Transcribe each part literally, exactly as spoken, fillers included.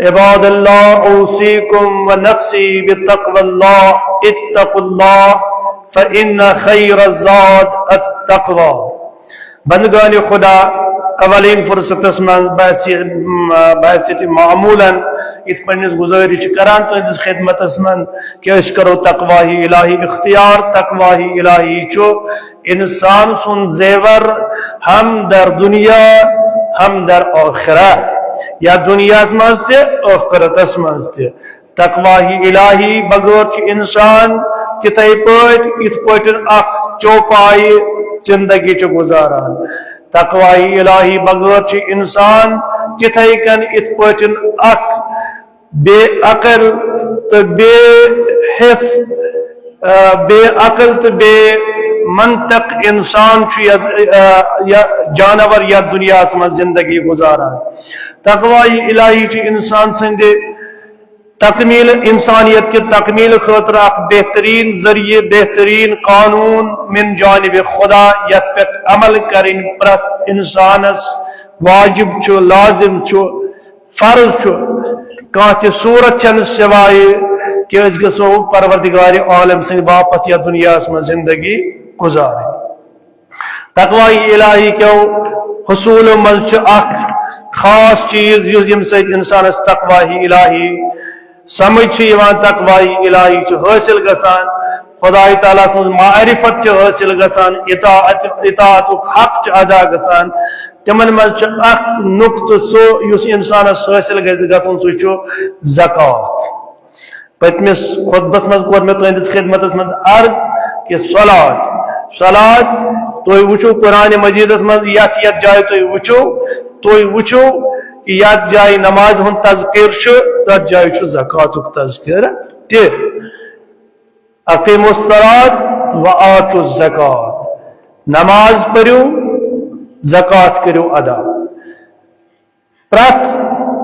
عباد الله، أوصيكم ونفسي بتقوى الله، اتقوا الله، فإن خير الزاد التقوى. بندگان خدا، اولین فرصتس منٛز بحث، بحث معمولاً یِتھ پٲٹھۍ أسۍ گُزٲرِش چھِ کران تُہنٛدِس خدمتس منٛز کہِ أسۍ کرو تقوی الہی اختیار۔ تقوی الہی چھُ انسان سُنٛد زیور ہم در دنیا ہم در آخرہ، یا دنیاہس منٛز تہِ ٲخرتس منٛز تہِ۔ تقوی الہی بغٲر چھُ انسان تِتھے پٲٹھۍ، یِتھ پٲٹھۍ اکھ چوپایہِ زندگی چھُ گُزاران۔ تقوی الہی بغٲر چھُ انسان تِتھے کٔنۍ یِتھ پٲٹھۍ اکھ بے عقل تہٕ بے حس، آ، بے عقل تہٕ بے منطق انسان چھُ یتھ، آ، یا جانور یتھ دنیاہس منٛز زندگی گُزاران۔ تقوی الہی چھُ انسان سٕنٛدِ تکمیل، انسانیت کہِ تکمیل خٲطرٕ اکھ بہترین ذریعہ، بہترین قانون من جانب خدا، یتھ پٮ۪ٹھ عمل کرٕنۍ پرٛٮ۪تھ انسانس واجب چھُ، لازم چھُ، فرض چھُ۔ کانٛہہ تہِ صورت چھنہٕ سوائے کہِ أسۍ گژھو پروردگار عالم سٕنٛدِ باپتھ یتھ دنیاہس منٛز زندگی گُزارٕنۍ۔ تقوی الہی کیو حصولو منٛز چھُ اکھ خاص چیز یُس، ییٚمہِ سۭتۍ انسانس تقوی الہی سمجھ چھُ یِوان، تقوی الہی چھُ حٲصِل گژھان، خدای تعالیٰ سٕنٛز معرفت چھِ حٲصِل گژھان، اطاعت، اطاعتُک حق چھُ ادا گژھان۔ تِمن منٛز چھُ اکھ نقطہٕ سُہ یُس انسانس حٲصِل گژھِ گژھُن، سُہ چھُ زکوٰۃ۔ پٔتمِس خطبس منٛز کوٚر مےٚ تُہنٛدِس خدمتس منٛز عرض کہِ صلات، صلات، تُہۍ وٕچھِو قرآن مجیدس منٛز یتھ یتھ جایہِ تُہۍ وٕچھِو، تُہۍ وٕچھِو کہِ یتھ جایہِ نمازِ ہُنٛد تذکر چھُ، تتھ جایہِ چھُ زکوٰۃُک تذکر تہِ۔ اقیموا الصلاۃ و آتوا الزکوٰۃ، نماز پٔرِو، زکوٰۃ کٔرِو ادا۔ پرٛٮ۪تھ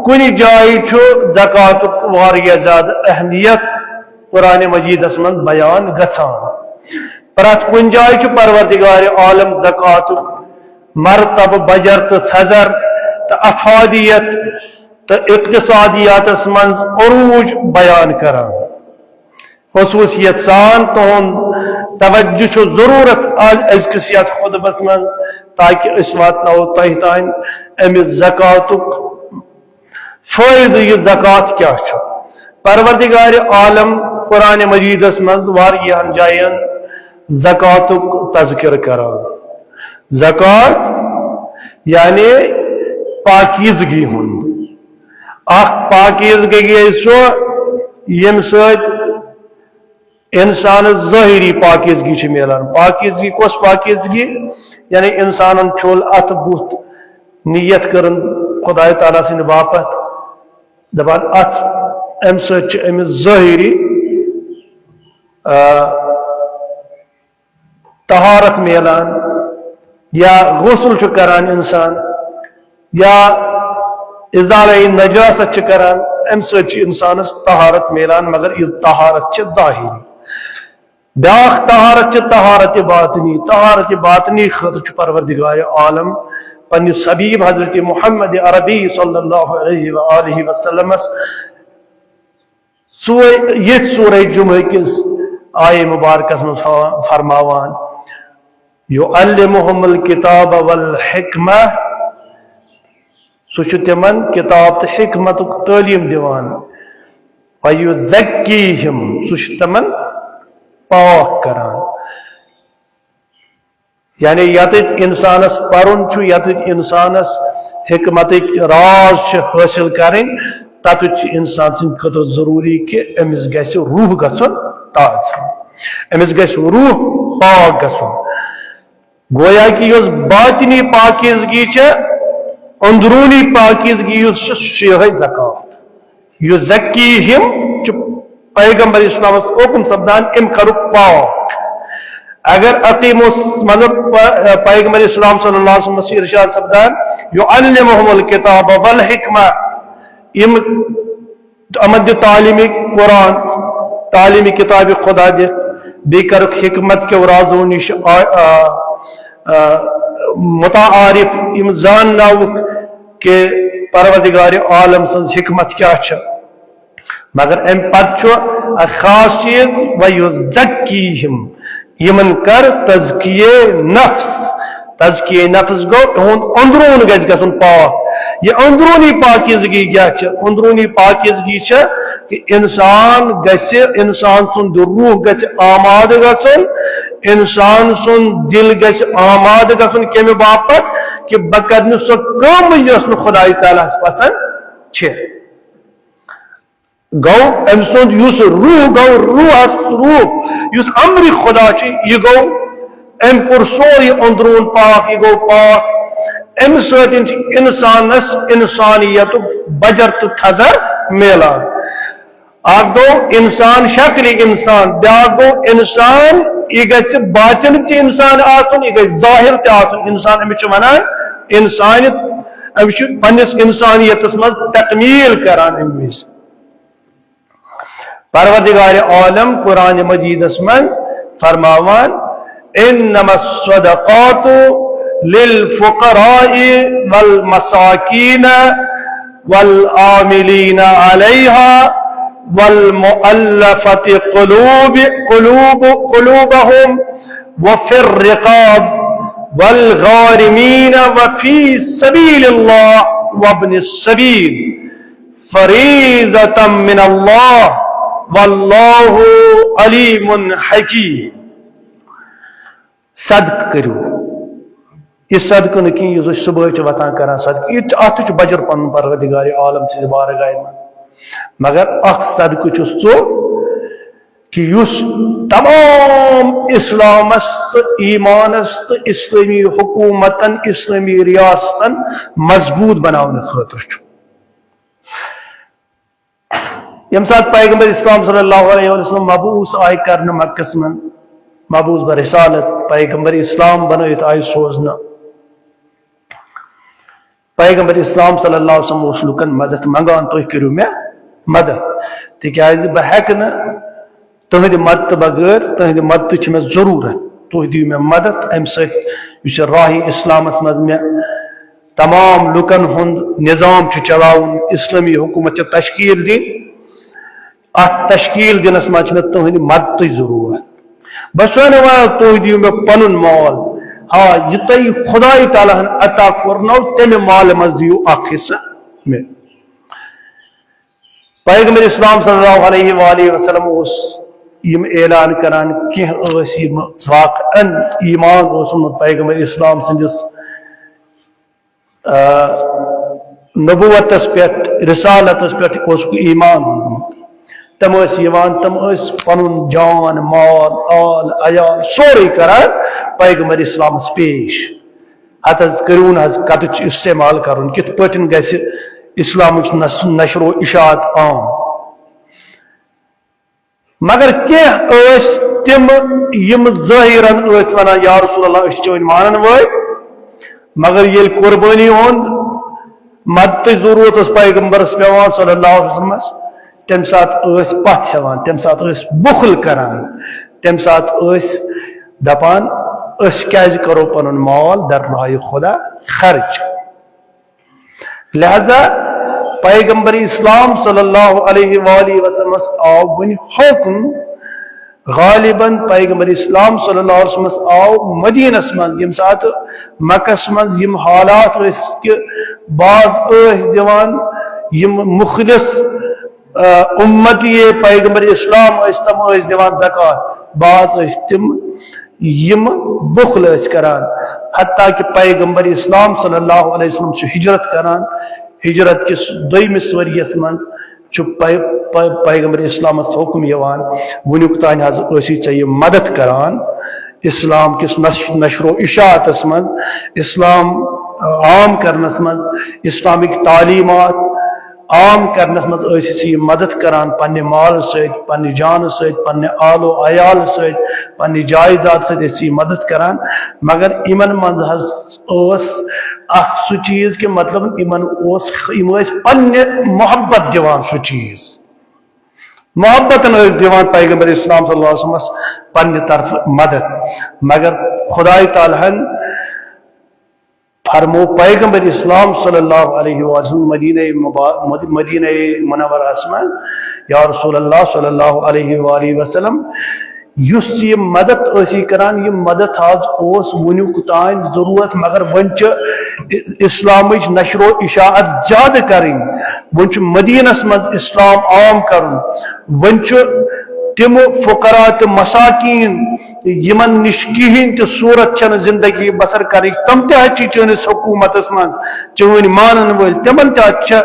کُنہِ جایہِ چھُ زکوٰۃُک واریاہ زیادٕ اہمیت قرآن مجیدس منٛز بیان گژھان۔ پرٛٮ۪تھ کُنہِ جایہِ چھُ پروردگار عالم زکوٰۃُک مرتبہٕ بجر تہٕ تھزر تہٕ افادیت تہٕ اقتصادیاتس منٛز عروج بیان کران۔ خصوصیت سان تُہُنٛد توجہ چھُ ضروٗرت از أزکِس یتھ خطبس منٛز، تاکہ أسۍ واتناوو تۄہہِ تام امہِ زکوٰۃُک فٲیدٕ، یہِ زکوٰۃ کیٛاہ چھُ۔ پروردگار عالم قرآن مجیدس منٛز واریاہن جاین زکوٰۃُک تذکر کران۔ زکوٰۃ یعنی پاکیزگی ہُنٛد۔ اکھ پاکیزگی گٔے سۄ، ییٚمہِ سۭتۍ انسانس ظٲہری پاکیزگی چھِ میلان۔ پاکیزگی کۄس پاکیزگی؟ یعنی انسانن چھوٚل اتھٕ بُتھ، نیت کٔرٕن خدایہِ تعالیٰ سٕنٛدِ باپتھ، دپان اتھ، امہِ سۭتۍ چھِ أمِس ظٲہری، آ، طہارت میلان، یا غسل چھُ کران انسان، یا ازالہ نجاست چھُ کران، امہِ سۭتۍ چھُ انسانس طہارت میلان، مگر یہِ طہارت چھِ ظٲہری۔ بیاکھ طہارت چھِ طہارت باطنی۔ طہارت باطنی خٲطرٕ چھُ پروردگار عالم پننِس حبیب حضرت محمد عربی صلی اللہ علیہ وآلہ وسلمس سورہ، یتھ سورہ جمعہ کِس آیہ مبارکس منٛز فا-، فرماوان، "یعلمہم الکتاب والحکمہ"، سُہ چھُ تِمن کتاب تہٕ حکمتُک تعلیٖم دِوان، "ویزکیہم"، سُہ چھُ تِمن پاک کران۔ یعنی یتیٚتھ انسانس پرُن چھُ، یتیٚتھ انسانس حکمتٕکۍ راز چھِ حٲصِل کرٕنۍ، تتیٚتھ چھُ انسان سٕنٛدِ خٲطرٕ ضروٗری کہِ أمِس گژھِ روح گژھُن تازٕ، أمِس گژھِ روح پاک گژھُن۔ گویا کہِ یۄس باطنی پاکیزگی چھِ، اندروٗنی پاکیزگی یۄس چھِ، سُہ چھُ یِہوٚے زکوٰۃ۔ یُزکیہم چھُ پیغمبر اسلامس حکم سپدان، أمۍ کرُکھ پاک۔ اگر اقیم اس-، مطلب، پ-، پیغمبر اسلام صلی اللہ علیہ وسلم ارشاد سپدان، یعلمہم الکتاب والحکمہ، یِم یِمن دِ تعلیٖمِ قرآن، تعلیٖمِ کتابِ خدا دِتھ، بیٚیہِ کرُکھ حکمت کیو رازو نِش آ-، آ-، آ-، متعارف، یِم زانناوُکھ کہ پروردگار عالم سٕنٛز حکمت کیٛاہ چھِ۔ مگر امہِ پتہٕ چھُ اکھ خاص چیٖز، وَیُزَکِّیہِم، یِمن کر تزکیے نفس۔ تزکیے نفس گوٚو، تِہُنٛد أنٛدروٗن گژھِ گژھُن پاک۔ یہِ أنٛدروٗنی پاکیزگی کیٛاہ چھِ؟ أنٛدروٗنی پاکیزگی چھِ کہِ اِنسان گژھِ، اِنسان سُنٛد روح گژھِ آمادٕ گژھُن، اِنسان سُنٛد دِل گژھِ آمادٕ گژھُن۔ کَمہِ باپتھ؟ کہِ بہٕ کَرٕ نہٕ سۄ کٲم، یۄس نہٕ خۄداے تعالیٰ ہَس پسنٛد چھِ۔ گوٚو أمۍ سُنٛد یُس روح گوٚو، روحس، روح یُس امرِ خدا چھُ، یہِ گوٚو، أمۍ کوٚر سورُے أنٛدروٗن پاک، یہِ گوٚو پاک۔ اَمہِ سۭتۍ چھُ اِنسانس اِنسانیتُک بجر تہٕ تھزر میلان۔ اکھ گوٚو اِنسان، شکلہِ اِنسان، بیٛاکھ گوٚو اِنسان، یہِ گژھِ باطن تہِ اِنسان آسُن، یہِ گژھِ ظٲہِر تہِ آسُن اِنسان۔ أمِس چھِ ونان اِنسانہِ، أمِس چھُ پننِس اِنسانیتس منٛز تکمیٖل کران اَمہِ وِزِ۔ پروردگار عالم قرآن مجیدس منٛز فرماوان، انما الصدقات للفقراء والمساکین والعاملین علیها والمؤلفة قلوب قلوب قلوبهم وفي الرقاب والغارمين وفي سبيل الله وابن السبيل فريضة من الله والله عليم حكيم۔ صدقہٕ کٔرِو۔ یہِ صدقہٕ نہٕ کینٛہہ، یُس أسۍ صُبحٲے چھِ وۄتھان کران صدقہٕ، یہِ تہِ، اَتھ تہِ چھُ بجر پنُن پروردگار عالم سٕنٛدِ بارگاہہِ منٛز۔ مگر اکھ صدقہٕ چھُ سُہ کہِ یُس تمام اسلامس تہٕ ایمانس تہٕ اسلٲمی حکومتن، اسلٲمی ریاستن مضبوٗط بناونہٕ خٲطرٕ چھُ۔ ییٚمہِ ساتہٕ پیغمبر اسلام صلی اللہ علیہ وسلم مبعوث آیہِ کرنہٕ مکس منٛز، مبعوث برسالت، پیغمبر اسلام بنٲوِتھ آیہِ سوزنہٕ، پیغمبر اسلام صلی اللہ علیہ وسلم اوس لُکن مدد منگان، تُہۍ کٔرِو مےٚ مدد، تِکیازِ بہٕ ہیٚکہٕ نہٕ تُہنٛدِ مدتہٕ بغٲر، تُہنٛدِ مدتٕچ چھِ مےٚ ضروٗرت، تُہۍ دِیِو مےٚ مدد۔ اَمہِ سۭتۍ یُس یہِ راہِ اسلامس منٛز مےٚ تمام لُکن ہُنٛد نظام چھُ چلاوُن، اسلٲمی حکومت چھِ تشکیل دِنۍ، اتھ تشکیل دِنس منٛز چھِ مےٚ تُہنٛدِ مدتٕچ ضروٗرت۔ بہٕ چھُس نہٕ ونان تُہۍ دِیِو مےٚ پنُن مال، آ، یہِ تۄہہِ خداے تعالیٰ ہن عطا کوٚرنو، تمہِ مالہٕ منٛز دِیِو اکھ حصہٕ مےٚ۔ پیغمبر اسلام صلی اللہ علیہ وآلہ وسلم اوس یِم اعلان کران، کینٛہہ ٲسۍ یِم واقعاً ایمان اوسمُت پیغمبر اسلام سٕنٛدِس، آ، نبوتس پٮ۪ٹھ، رسالتس پٮ۪ٹھ اوسُکھ ایمان اوٚنمُت۔ تِم ٲسۍ یِوان، تِم ٲسۍ پنُن جان، مال، آل، عیال سورُے کران پیغمبر اسلامس پیش۔ ہتہٕ حظ کٔرِو نہٕ حظ کتٕچ استعمال کرُن، کِتھ پٲٹھۍ گژھِ اسلامٕچ نس-، نشر و اشاعت عام۔ مگر کینٛہہ ٲسۍ تِم، یِم ظٲہِرن ٲسۍ ونان، "یا رسول اللہ، أسۍ چھِ چٲنۍ مانن وٲلۍ"، مگر ییٚلہِ قربٲنی ہُنٛد مدتٕچ ضروٗرت ٲس پیغمبرس پٮ۪وان صلی اللہ علیہ وسلمس، تمہِ ساتہٕ ٲسۍ پتھ ہٮ۪وان، تمہِ ساتہٕ ٲسۍ بُخل کران، تمہِ ساتہٕ ٲسۍ دپان، "أسۍ کیازِ کرو پنُن مال در راہِ خدا خرچ؟" لہذا پیغمبر اسلام صلی اللہ علیہ وآلہ وسلمس آو وۄنۍ حکم، غالباً پیغمبر اسلام صلی اللہ علیہ وسلمس آو مدینس منٛز، ییٚمہِ ساتہٕ مکس منٛز یِم حالات ٲسۍ کہِ بعض ٲسۍ دِوان، یِم مخلص، آ، امتی پیغمبر اسلام ٲسۍ، تِم ٲسۍ دِوان زکوٰۃ، بعض ٲسۍ تِم یِم بُخل ٲسۍ کران، حتیٰ کہ پیغمبر اسلام صلی اللہ علیہ وسلم چھُ ہجرت کران۔ ہجرت کِس دوٚیمِس ؤریَس منٛز چھُ پے-، پے-، پیغمبر اسلامس حکم یِوان، وُنیُک تام حظ ٲسی ژےٚ یہِ مدد کران اسلام کِس نش-، نشر و اشاعتس منٛز، اسلام عام کرنس منٛز، اسلامٕکۍ تعلیمات عام کرنس منٛز ٲسۍ أسۍ یہِ مدد کران، پننہِ مالہٕ سۭتۍ، پننہِ جانہٕ سۭتۍ، پننہِ آل و عیالہٕ سۭتۍ، پننہِ جایداد سۭتۍ ٲسۍ یہِ مدد کران۔ مگر یِمن منٛز حظ اوس اکھ سُہ چیٖز کہِ مطلب یِمن اوس، یِم ٲسۍ پننہِ محبت دِوان سُہ چیٖز، محبتن ٲسۍ دِوان پیغمبر اسلام صلی اللہ علیہ وسلمس پننہِ طرفہٕ مدد۔ مگر خداے تعالیٰ ہن فرمو پیغمبر اسلام صلی اللہ علیہ وسلم مدینہ مبا-، مد-، مدینہ منورہ منٛز، یا رسول اللہ صلی اللہ علیہ وآلہ وسلم، یُس یہِ مدد ٲسی کران، یہِ مدد حظ اوس وٕنیُک تام ضروٗرت، مگر وۄنۍ چھِ اسلامٕچ نشر و اشاعت زیادٕ کرٕنۍ، وۄنۍ چھُ مدینس منٛز اسلام عام کرُن، وۄنۍ چھُ تِم فقراء تہٕ مساکین یِمن نِش کِہیٖنۍ تہِ صوٗرت چھَنہٕ زندگی بسر کرنٕچ، تِم تہِ حظ چھِ چٲنِس حکوٗمتس منٛز، چٲنۍ مانن وٲلۍ، تِمن تہِ حظ چھےٚ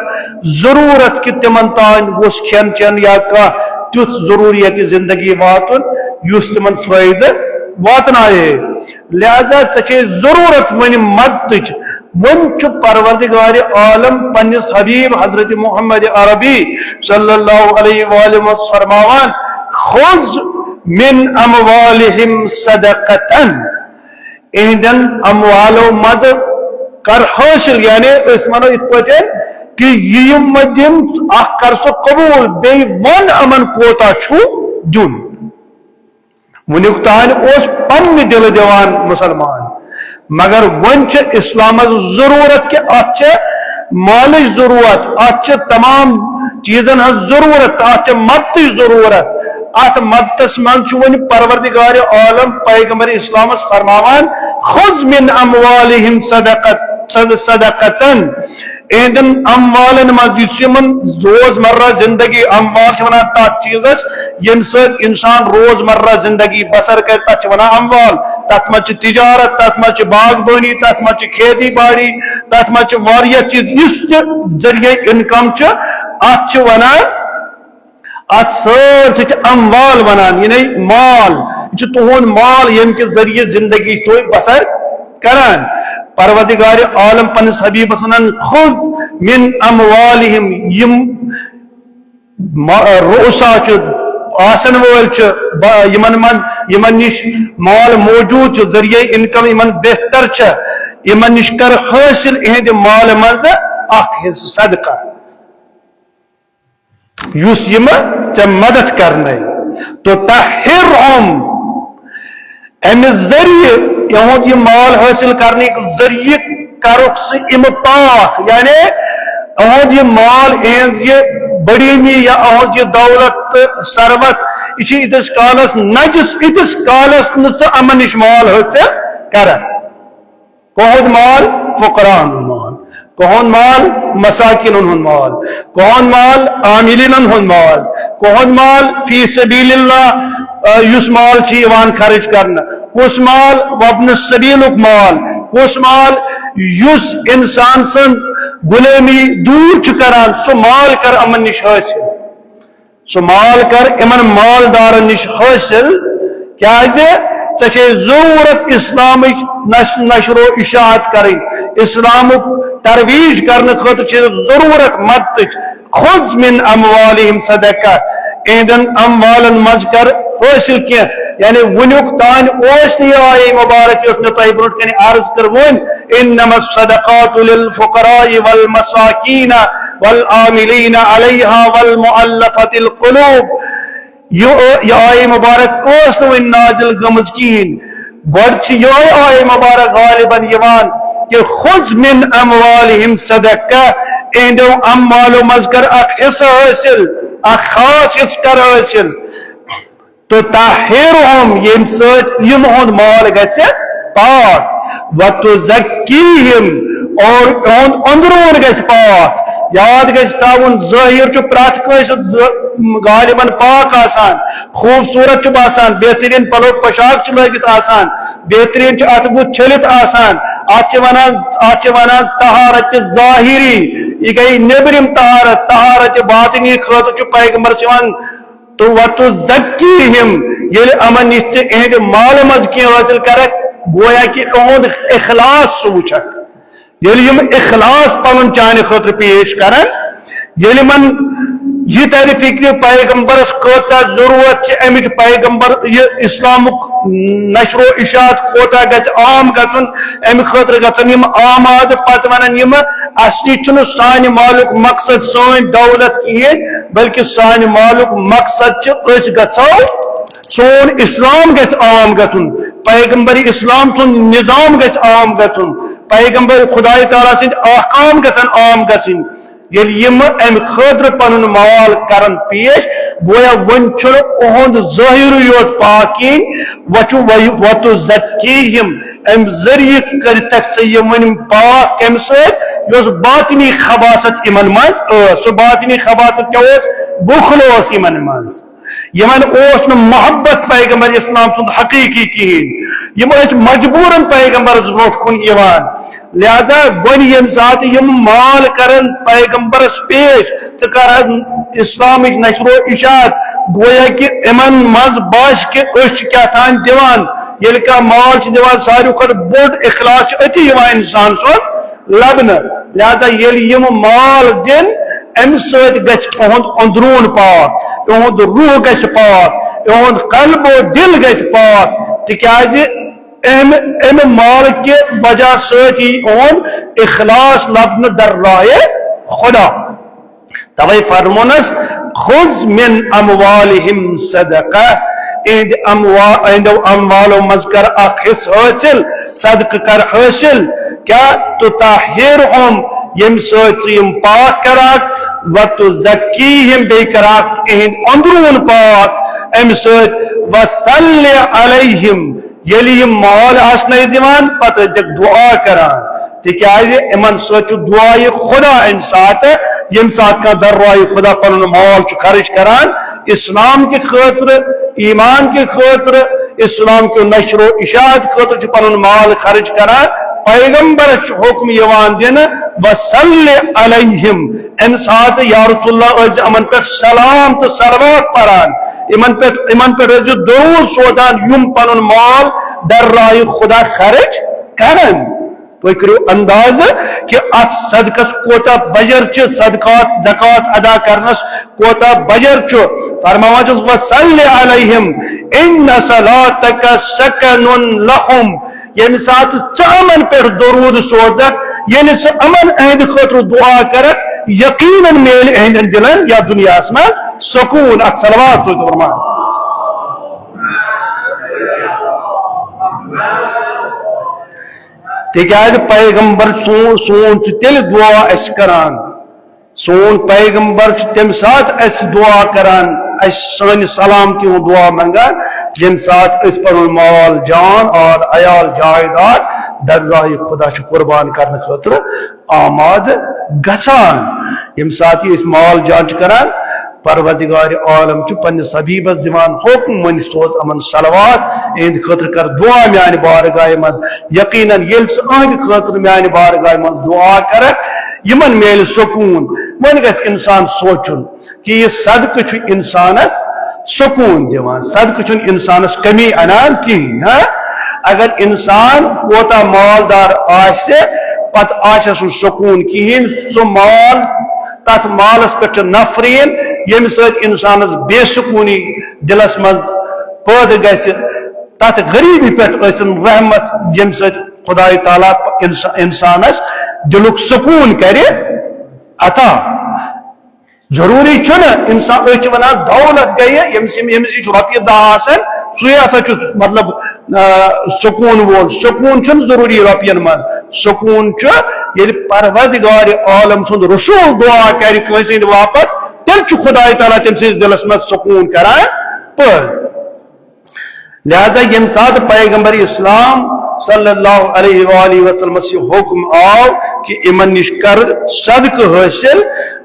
ضروٗرت کہِ تِمن تام گوٚژھ کھٮ۪ن چٮ۪ن یا کانٛہہ تیُتھ ضروٗریت زندگی واتُن، یُس تِمن فٲیدٕ واتنایہِ۔ لہذا ژےٚ چھے ضروٗرت وۄنۍ مدتٕچ۔ وۄنۍ چھُ پروردگار عالم پننِس حبیب حضرت محمد عربی صلی اللہ علیہ وآلہ وسلم فرماوان، "خذ من اموالہم صدقتن"، اہندٮ۪ن اموالو منٛزٕ کر حٲصِل، یعنی أسۍ ونو یِتھ پٲٹھۍ کہِ یہِ یِم مےٚ دِم، اکھ کر سُہ قبوٗل، بیٚیہِ ون یِمن کوتاہ چھُ دیُن۔ وٕنیُک تام اوس پننہِ دِلہٕ دِوان مُسلمان، مگر وۄنۍ چھِ اسلامس ضروٗرت کہِ اتھ چھِ مالٕچ ضروٗرت، اتھ چھِ تمام چیٖزن ہٕنٛز ضروٗرت، اتھ چھِ مدتٕچ ضروٗرت۔ اتھ مدتس منٛز چھُ وۄنۍ پروردگار عالم پیغمبر اسلامس فرماوان، "خذ من اموالہم صدقت، صد-، صدقتن"، اہندٮ۪ن اموالن منٛز، یُس یِمن روزمرہ زندگی، اموال چھِ ونان تتھ چیٖزس ییٚمہِ سۭتۍ انسان روزمرہ زندگی بسر کرِ، تتھ چھِ ونان اموال۔ تتھ منٛز چھِ تجارت، تتھ منٛز چھِ باغبٲنی، تتھ منٛز چھِ کھیتی باڑی، تتھ منٛز چھِ واریاہ چیٖز، یُس تہِ ذٔریعے انکم چھُ، اتھ چھِ ونان، اتھ سٲرسٕے چھِ اموال ونان، یعنی مال۔ یہِ چھُ تُہُنٛد مال، ییٚمہِ کہِ ذٔریعہٕ زندگی چھِ تُہۍ بسر کران۔ پروردگار عالم پننِس حبیبس ونان، "خذ من اموالہم"، یِم ما-، رؤسا چھِ، آسن وٲلۍ چھِ، با-، یِمن منٛز، یِمن نِش مال موجود چھُ، ذٔریعے انکم یِمن بہتر چھِ، یِمن نِش کر حٲصِل اِہنٛدِ مالہٕ منٛز اکھ حصہٕ صدقہ، یُس یِم ژےٚ مدد کرنَے۔ تو طہرہم، امہِ ذٔریعہٕ، یِہُنٛد یہِ مال حٲصِل کرنٕکۍ ذٔریعہٕ کرُکھ ژٕ یِم پاک، یعنی یِہُنٛد یہِ مال، یِہٕنٛز یہِ بڑیمی یا یِہٕنٛز یہِ دولت تہٕ ثروت، یہِ چھِ ییٖتِس کالس نجس، ییٖتِس کالس نہٕ ژٕ یِمن نِش مال حٲصِل کرکھ۔ کٕہُنٛد مال؟ فقراہن ہُنٛد مال۔ کٕہُنٛد مال؟ مساکیٖنن ہُنٛد مال۔ کٕہُنٛد مال؟ عاملینن ہُنٛد مال۔ کٕہُنٛد مال؟ فی سبیل اللہ، آ، یُس مال چھُ یِوان خرٕچ کرنہٕ۔ کُس مال؟ وابن السبیلُک مال۔ کُس مال؟ یُس انسان سٕنٛز غلٲمی دوٗر چھُ کران، سُہ مال کر یِمن نِش حٲصِل۔ سُہ مال کر یِمن مالدارن نِش حٲصِل، کیازِ ژےٚ چھے ضروٗرت اسلامٕچ نش-، نشر و اشاعت کرٕنۍ، اسلامُک ترویج کرنہٕ خٲطرٕ چھے ضروٗرت مدتٕچ۔ خذ من اموالہم صدقہ، اِہنٛدٮ۪ن اموالن منٛز کر حٲصِل کینٛہہ، یعنی وٕنیُک تام اوس نہٕ یہِ آیے مبارک یۄس مےٚ تۄہہِ برونٛٹھ کنہِ عرض کٔر وۄنۍ، انما الصدقات للفقراء والمساکین والعاملین علیہا والمؤلفۃ القلوب۔ یہِ، یہِ آیہِ مبارک ٲس نہٕ وۄنۍ نازل گٔمٕژ کِہیٖنۍ۔ گۄڈٕ چھِ یِہوٚے آیہِ مبارک غالباً یِوان کہ خذ من اموالہم صدقہ، اِہنٛدیو اموالو منٛز کر اکھ حصہٕ حٲصِل، اکھ خاص حصہٕ کر حٲصِل۔ تطہرہم، ییٚمہِ سۭتۍ یِہُنٛد مال گژھِ پاک، وتزکیہم، اور یِہُنٛد أنٛدروٗن گژھِ پاک۔ یاد گژھِ تھاوُن، ظٲہِر چھُ پرٛٮ۪تھ کٲنٛسہِ ز-، غالباً پاک آسان، خوٗبصوٗرت چھُ باسان، بہتریٖن پلو پوشاک چھُ لٲگِتھ آسان، بہتریٖن چھُ اَتھٕ بُتھ چھٔلِتھ آسان۔ اَتھ چھِ وَنان، اَتھ چھِ وَنان طہارت ظٲہِری، یہِ گٔے نیٚبرِم طہارت، طہارت باطنی خٲطرٕ چھُ پیغمبرس یِوان تو وتزکیہم، ییٚلہِ یِمن نِش ژٕ اِہنٛدِ مالہٕ منٛز کینٛہہ حٲصِل کرکھ، گویا کہِ اِہُنٛد اخلاص سُہ وٕچھکھ۔ ییٚلہِ یِم اخلاص پنُن چانہِ خٲطرٕ پیش کرن، ییٚلہِ یِمن یہِ ترِ فکرِ پیغمبرس کۭژاہ ضروٗرت چھِ، اَمِچ پیغمبر یہِ اسلامُک نشر و اشاعت کوتاہ گژھِ عام گژھُن، اَمہِ خٲطرٕ گژھن یِم آمادٕ۔ پتہٕ ونن یِم، اصلی چھُنہٕ سانہِ مالُک مقصد سٲنۍ دولت کِہیٖنۍ، بلکہِ سانہِ مالُک مقصد چھُ أسۍ گژھو، سون اسلام گژھِ عام گژھُن، پیغمبر اسلام سُنٛد نظام گژھِ عام گژھُن، پیغمبر خدای تعالیٰ سٕنٛدۍ احکام گژھن عام گژھٕنۍ۔ ییٚلہِ یِم امہِ خٲطرٕ پنُن مال کرن پیش، گویا وۄنۍ چھُنہٕ اُہُنٛد ظٲہِرٕے یوت پاک کِہیٖنۍ، وۄنۍ چھُ وَ-، وَتُزَکِّیہِم، امہِ ذٔریعہٕ کٔرِتھ ژٕ یِم وۄنۍ پاک۔ کمہِ سۭتۍ؟ یۄس باطنی خباثت یِمن منٛز ٲس، سُہ باطنی خباثت کیٛاہ اوس؟ بُخل اوس یِمن منٛز۔ یِمن اوس نہٕ محبت پیغمبر اسلام سُنٛد حقیقی کِہیٖنۍ۔ یِم ٲسۍ مجبوٗرن پیغمبرس برونٛٹھ کُن یِوان۔ لہذا وۄنۍ ییٚمہِ ساتہٕ یِم مال کرن پیغمبرس پیش، ژٕ کرکھ اسلامٕچ نشر و اشاعت، گویا کہِ یِمن منٛز باسہِ کہِ أسۍ چھِ کیٛاہ تام دِوان۔ ییٚلہِ کانٛہہ مال چھُ دِوان، ساروی کھۄتہٕ بوٚڑ اخلاص چھُ أتی یِوان انسان سُنٛد لبنہٕ۔ لہذا ییٚلہِ یِم مال دِن، امہِ سۭتۍ گژھِ اُہُنٛد اندروٗن پاک، اُہُنٛد روح گژھِ پاک، اُہُنٛد قلب و دل گژھِ پاک، تِکیازِ امہِ، امہِ مال کہِ وجہ سۭتۍ یی اُہُنٛد اخلاص لبنہٕ در راہِ خدا۔ توے فرمونس، "خذ من اموالہم صدقہ"، اہندِ اموا-، اہندو اموالو منٛز کر اکھ حصہٕ حٲصِل، صدقہٕ کر حٲصِل۔ کیا؟ "تطہرہم"، ییٚمہِ سۭتۍ ژٕ یِم پاک کرکھ، "وتزکیہم"، بیٚیہِ کرکھ اہند اندروٗن پاک امہِ سۭتۍ، "وصل علیہم"، ییٚلہِ یِم مال آسنَے دِوان، پتہٕ ٲسۍزٮ۪کھ دُعا کران، تِکیازِ یِمن سۭتۍ چھُ دُعایہِ خدا اَمہِ ساتہٕ، ییٚمہِ ساتہٕ کانٛہہ در راہِ خدا پنُن مال چھُ خرٕچ کران، اسلام کہِ خٲطرٕ، ایمان کہِ خٲطرٕ، اسلام کہِ نشر و اشاعت خٲطرٕ چھُ پنُن مال خرٕچ کران۔ پیغمبرس چھُ حکم یِوان دِنہٕ، "وصل علیہم"، اَمہِ ساتہٕ یا رسول اللہ ٲسۍزِ یِمن پٮ۪ٹھ سلام تہٕ صلوات پران، یِمن پٮ۪ٹھ، یِمن پٮ۪ٹھ ٲسۍزِ درود سوزان، یِم پنُن مال در راہِ خدا خرٕچ کرن۔ تُہۍ کٔرِو اندازٕ کہِ اتھ صدقس کوتاہ بجر چھُ، صدقات، زکوٰۃ ادا کرنس کوتاہ بجر چھُ۔ فرماوان چھُس، "وصل علیہم ان صلاتک سکن لہم"۔ ییٚمہِ ساتہٕ ژٕ یِمن پٮ۪ٹھ درود سوزکھ، ییٚلہِ ژٕ یِمن اہندِ خٲطرٕ دُعا کرکھ، یقیناً میلہِ اہندٮ۪ن دِلن یا دُنیاہس منٛز سکوٗن۔ اتھ صلوات سۭتۍ فرمان۔ تِکیازِ پیغمبر سون، سون چھُ تیٚلہِ دُعا اَسہِ کران۔ سون پیغمبر چھُ تَمہِ ساتہٕ اَسہِ دُعا کران، اَسہِ سانہِ سلامتی ہُنٛد دُعا منٛگان، ییٚمہِ ساتہٕ أسۍ پَنُن مال جان، آل عیال، جایداد در راہِ خدا چھِ قربان کرنہٕ خٲطرٕ آمادٕ گژھان۔ ییٚمہِ ساتہٕ یہِ أسۍ مال جان چھِ کران، پروردگار عالم چھُ پننِس حبیبس دِوان حکم، "وۄنۍ سوز یِمن صلوات، اِہِنٛدِ خٲطرٕ کر دُعا میانہِ بارگاہہِ منٛز۔ یقیناً ییٚلہِ ژٕ أہنٛدِ خٲطرٕ میانہِ بارگاہہِ منٛز دُعا کرکھ، یِمن میلہِ سکوٗن۔" وۄنۍ گژھِ انسان سونٛچُن کہِ یہِ صدقہٕ چھُ انسانس سکوٗن دِوان، صدقہٕ چھُنہٕ انسانس کمی انان کِہیٖنۍ۔ ہاں، اگر انسان کوتاہ مالدار آسہِ، پتہٕ آسٮ۪س نہٕ سکوٗن کِہیٖنۍ، سُہ مال، تتھ مالس پٮ۪ٹھ چھِ نفرین، ییٚمہِ سۭتۍ انسانس بے سکوٗنی دِلس منٛز پٲدٕ گژھِ۔ تتھ غریٖبی پٮ۪ٹھ ٲسِن رحمت، ییٚمہِ سۭتۍ خدای تعالیٰ انس-، انسانس دِلُک سکوٗن کرِ عطا۔ ضروٗری چھُنہٕ انسان، أسۍ چھِ ونان دولت گٔیہِ، ییٚمِس، ییٚمِس نِش رۄپیہِ دَہ آسن، سُے ہسا چھُ، مطلب، آ، سکوٗن وول۔ سکوٗن چھُنہٕ ضروٗری رۄپین منٛز۔ سکوٗن چھُ ییٚلہِ پروردگار عالم سُنٛد رسول دُعا کرِ کٲنٛسہِ ہٕنٛدِ باپتھ، تیٚلہِ چھُ خدای تعالیٰ تٔمۍ سٕنٛدِس دِلس منٛز سکوٗن کران پٲدٕ۔ لہذا ییٚمہِ ساتہٕ پیغمبر اسلام صلی اللہ علیہ وآلہ وسلمس یہِ حکم آو کہِ یِمن نِش کر صدقہٕ حٲصِل،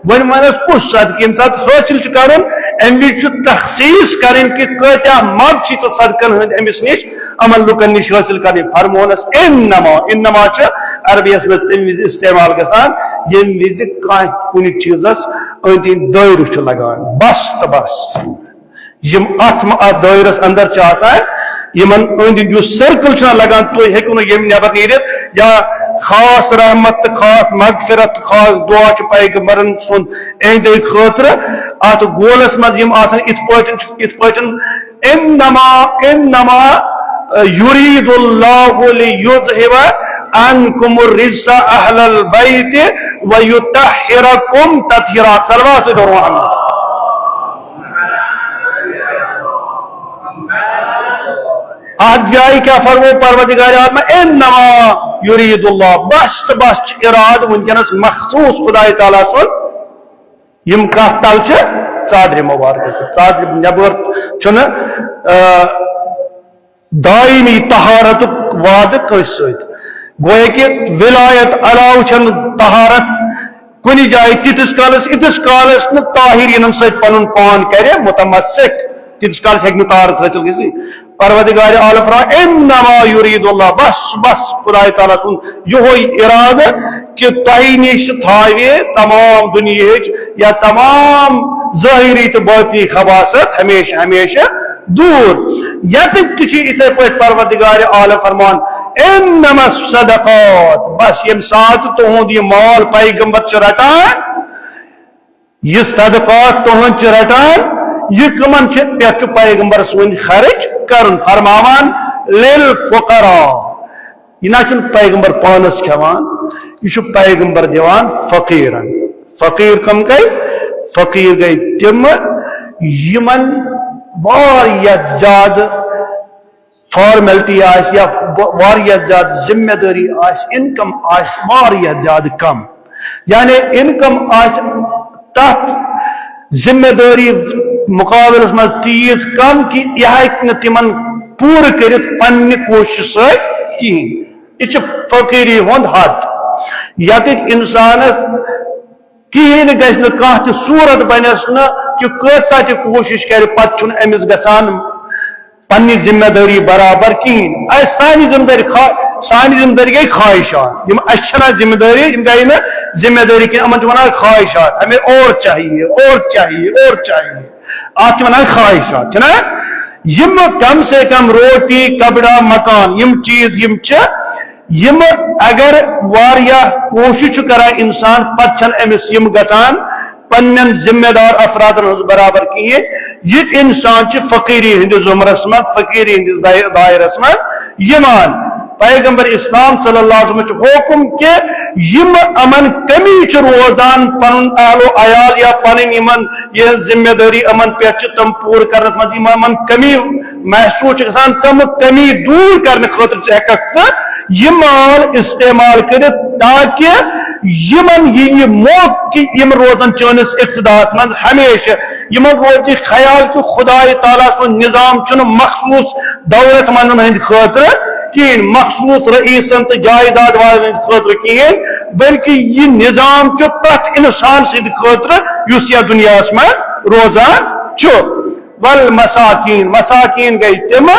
وۄنۍ وَنس کُس صدقہٕ ییٚمہِ ساتہٕ حٲصِل چھُ کرُن، اَمہِ وِزِ چھُ تخصیٖص کرٕنۍ کہِ کۭتیاہ مگ چھِ ژےٚ صدقن ہٕنٛدۍ أمِس نِش، یِمن لُکن نِش حٲصِل کرٕنۍ۔ فرمونس انما، انما چھُ عربی یس منٛز تَمہِ وِزِ استعمال گژھان، ییٚمہِ وِزِ کانٛہہ کُنہِ چیٖزس أنٛدۍ أنٛدۍ دٲیرٕ چھُ لگان، بس تہٕ بس۔ یِم اتھ م-، اتھ دٲیرس اندر چھِ آسان، یِمن أنٛدۍ أنٛدۍ یُس circle چھُنہ لگان، تُہۍ ہیٚکِو نہٕ ییٚمہِ نٮ۪بر نیٖرِتھ، یا خاص رحمت تہٕ خاص مغفرت تہٕ خاص دُعا چھُ پیغمبرن سُنٛد أنٛدۍ أنٛدۍ خٲطرٕ۔ اتھ گولس منٛز یِم آسان، یِتھ پٲٹھۍ چھُ، یِتھ پٲٹھۍ، انما، انما یرید اللہ لیذہب عنکم الرجس اہل البیت ویطہرکم تطہیرا۔ صلوات سۭتۍ پرو۔ اتھ جایہِ کیٛاہ فرمو پروردگار عالم؟ انما، یرید اللہ، بس تہٕ بس چھُ ارادٕ وٕنکیٚنس مخصوص خدای تعالیٰ سُنٛد۔ یِم کتھ تل چھِ؟ ژادرِ مبارکہ تہٕ۔ ژادرِ نٮ۪بر چھُنہٕ، آ، دائمی طہارتُک وعدٕ کٲنٛسہِ سۭتۍ۔ گویا کہِ ولایت علاوٕ چھَنہٕ طہارت کُنہِ جایہِ تیٖتِس کالس، ییٖتِس کالس نہٕ طاہرینن سۭتۍ پنُن پان کرِ متمسک، تیٖتِس کالس ہیٚکہِ نہٕ طہارت حٲصِل گٔژھِتھ۔ پروردگار عالم فرماوان، انما یرید اللہ، بس، بس، خدای تعالیٰ سُنٛد یِہوے ارادٕ کہِ تۄہہِ نِش تھاوِ تمام دُنیہٕچ یا تمام ظٲہری تہٕ باطنی خباثت ہمیشہٕ ہمیشہٕ دوٗر۔ ییٚتٮ۪تھ تہِ چھُ یِتھے پٲٹھۍ پروردگار عالم فرمان، انما الصدقات، بس ییٚمہِ ساتہٕ تُہُنٛد یہِ مال پیغمبر چھُ رٹان، یہِ صدقات تُہُنٛد چھُ رٹان، یہِ کٕمن چھُ، پٮ۪ٹھ چھُ پیغمبرس وۄنۍ خرٕچ کرُن؟ فرماوان، للفقراء، یہِ نہ چھُنہٕ پیغمبر پانس کھٮ۪وان، یہِ چھُ پیغمبر دِوان فقیرن۔ فقیر کم گٔے؟ فقیر گٔے تِم یِمن واریاہ زیادٕ فارمیلٹی آسہِ یا واریاہ زیادٕ ذمہ دٲری آسہِ، انکم آسہِ واریاہ زیادٕ کم، یعنی انکم آسہِ تتھ ذمہ دٲری مقابلس منٛز تیٖژ کم کہِ یہِ ہیٚکہِ نہٕ تِمن پوٗرٕ کٔرِتھ پننہِ کوٗششہِ سۭتۍ کِہیٖنۍ۔ یہِ چھِ فقیری ہُنٛد حد، ییٚتٮ۪تھ انسانس کِہیٖنۍ گژھِ نہٕ، کانٛہہ تہِ صوٗرت بنٮ۪س نہٕ کہِ کۭژاہ تہِ کوٗشِش کرِ، پتہٕ چھُنہٕ أمِس گژھان پننہِ ذمہ دٲری برابر کِہیٖنۍ۔ اَسہِ سانہِ ذمہ دٲری خوا-، سانہِ ذمہ دٲری گٔے خواہشات۔ یِم اَسہِ چھَنہ ذمہ دٲری، یِم گٔے نہٕ ذمہ دٲری کینٛہہ، یِمن چھِ وَنان خواہشات، ہمیں اور چاہیے، اور چاہیے، اور چاہیے۔ اَتھ چھِ وَنان خواہشات، چھِنہ؟ یِم کم سے کم روٹی، کپڑا، مکان، یِم چیٖز یِم چھِ، یِم اگر واریاہ کوٗشِش چھُ کران انسان، پتہٕ چھَنہٕ أمِس یِم گژھان پننٮ۪ن ذمہ دار افرادن ہٕنٛز برابر کِہیٖنۍ۔ یہِ انسان چھُ فقیری ہٕنٛدِس زمرس منٛز، فقیری ہٕنٛدِس دٲ-، دٲیرس منٛز یِوان۔ پیغمبر اسلام صلی اللہ علیہ وسلم چھُ حکم کہِ یِم یِمن کمی چھِ روزان پنُن اہل و عیال یا پنٕنۍ یِمن یِہٕنٛز ذمہ دٲری یِمن پٮ۪ٹھ چھِ تِم پوٗرٕ کرنس منٛز یِمن یِمن کمی محسوس چھِ گژھان، تِم کمی دوٗر کرنہٕ خٲطرٕ چھِ ہٮ۪ککھ ژٕ یہِ مال استعمال کٔرِتھ، تاکہِ یِمن یی یہِ موقعہٕ کہِ یِم روزن چٲنِس اقتدارس منٛز ہمیشہٕ۔ یِمن روزِ خیال کہِ خدائے تعالیٰ سُنٛد نظام چھُنہٕ مخصوص دولت مندن ہٕنٛدِ خٲطرٕ کِہیٖنۍ، مخصوص رئیسن تہٕ جائیداد والٮ۪ن ہٕنٛدِ خٲطرٕ کِہیٖنۍ، بلکہِ یہِ نظام چھُ پرٛٮ۪تھ انسان سٕنٛدِ خٲطرٕ یُس یتھ دُنیاہس منٛز روزان چھُ۔ والمساکین، مساکین گٔے تِم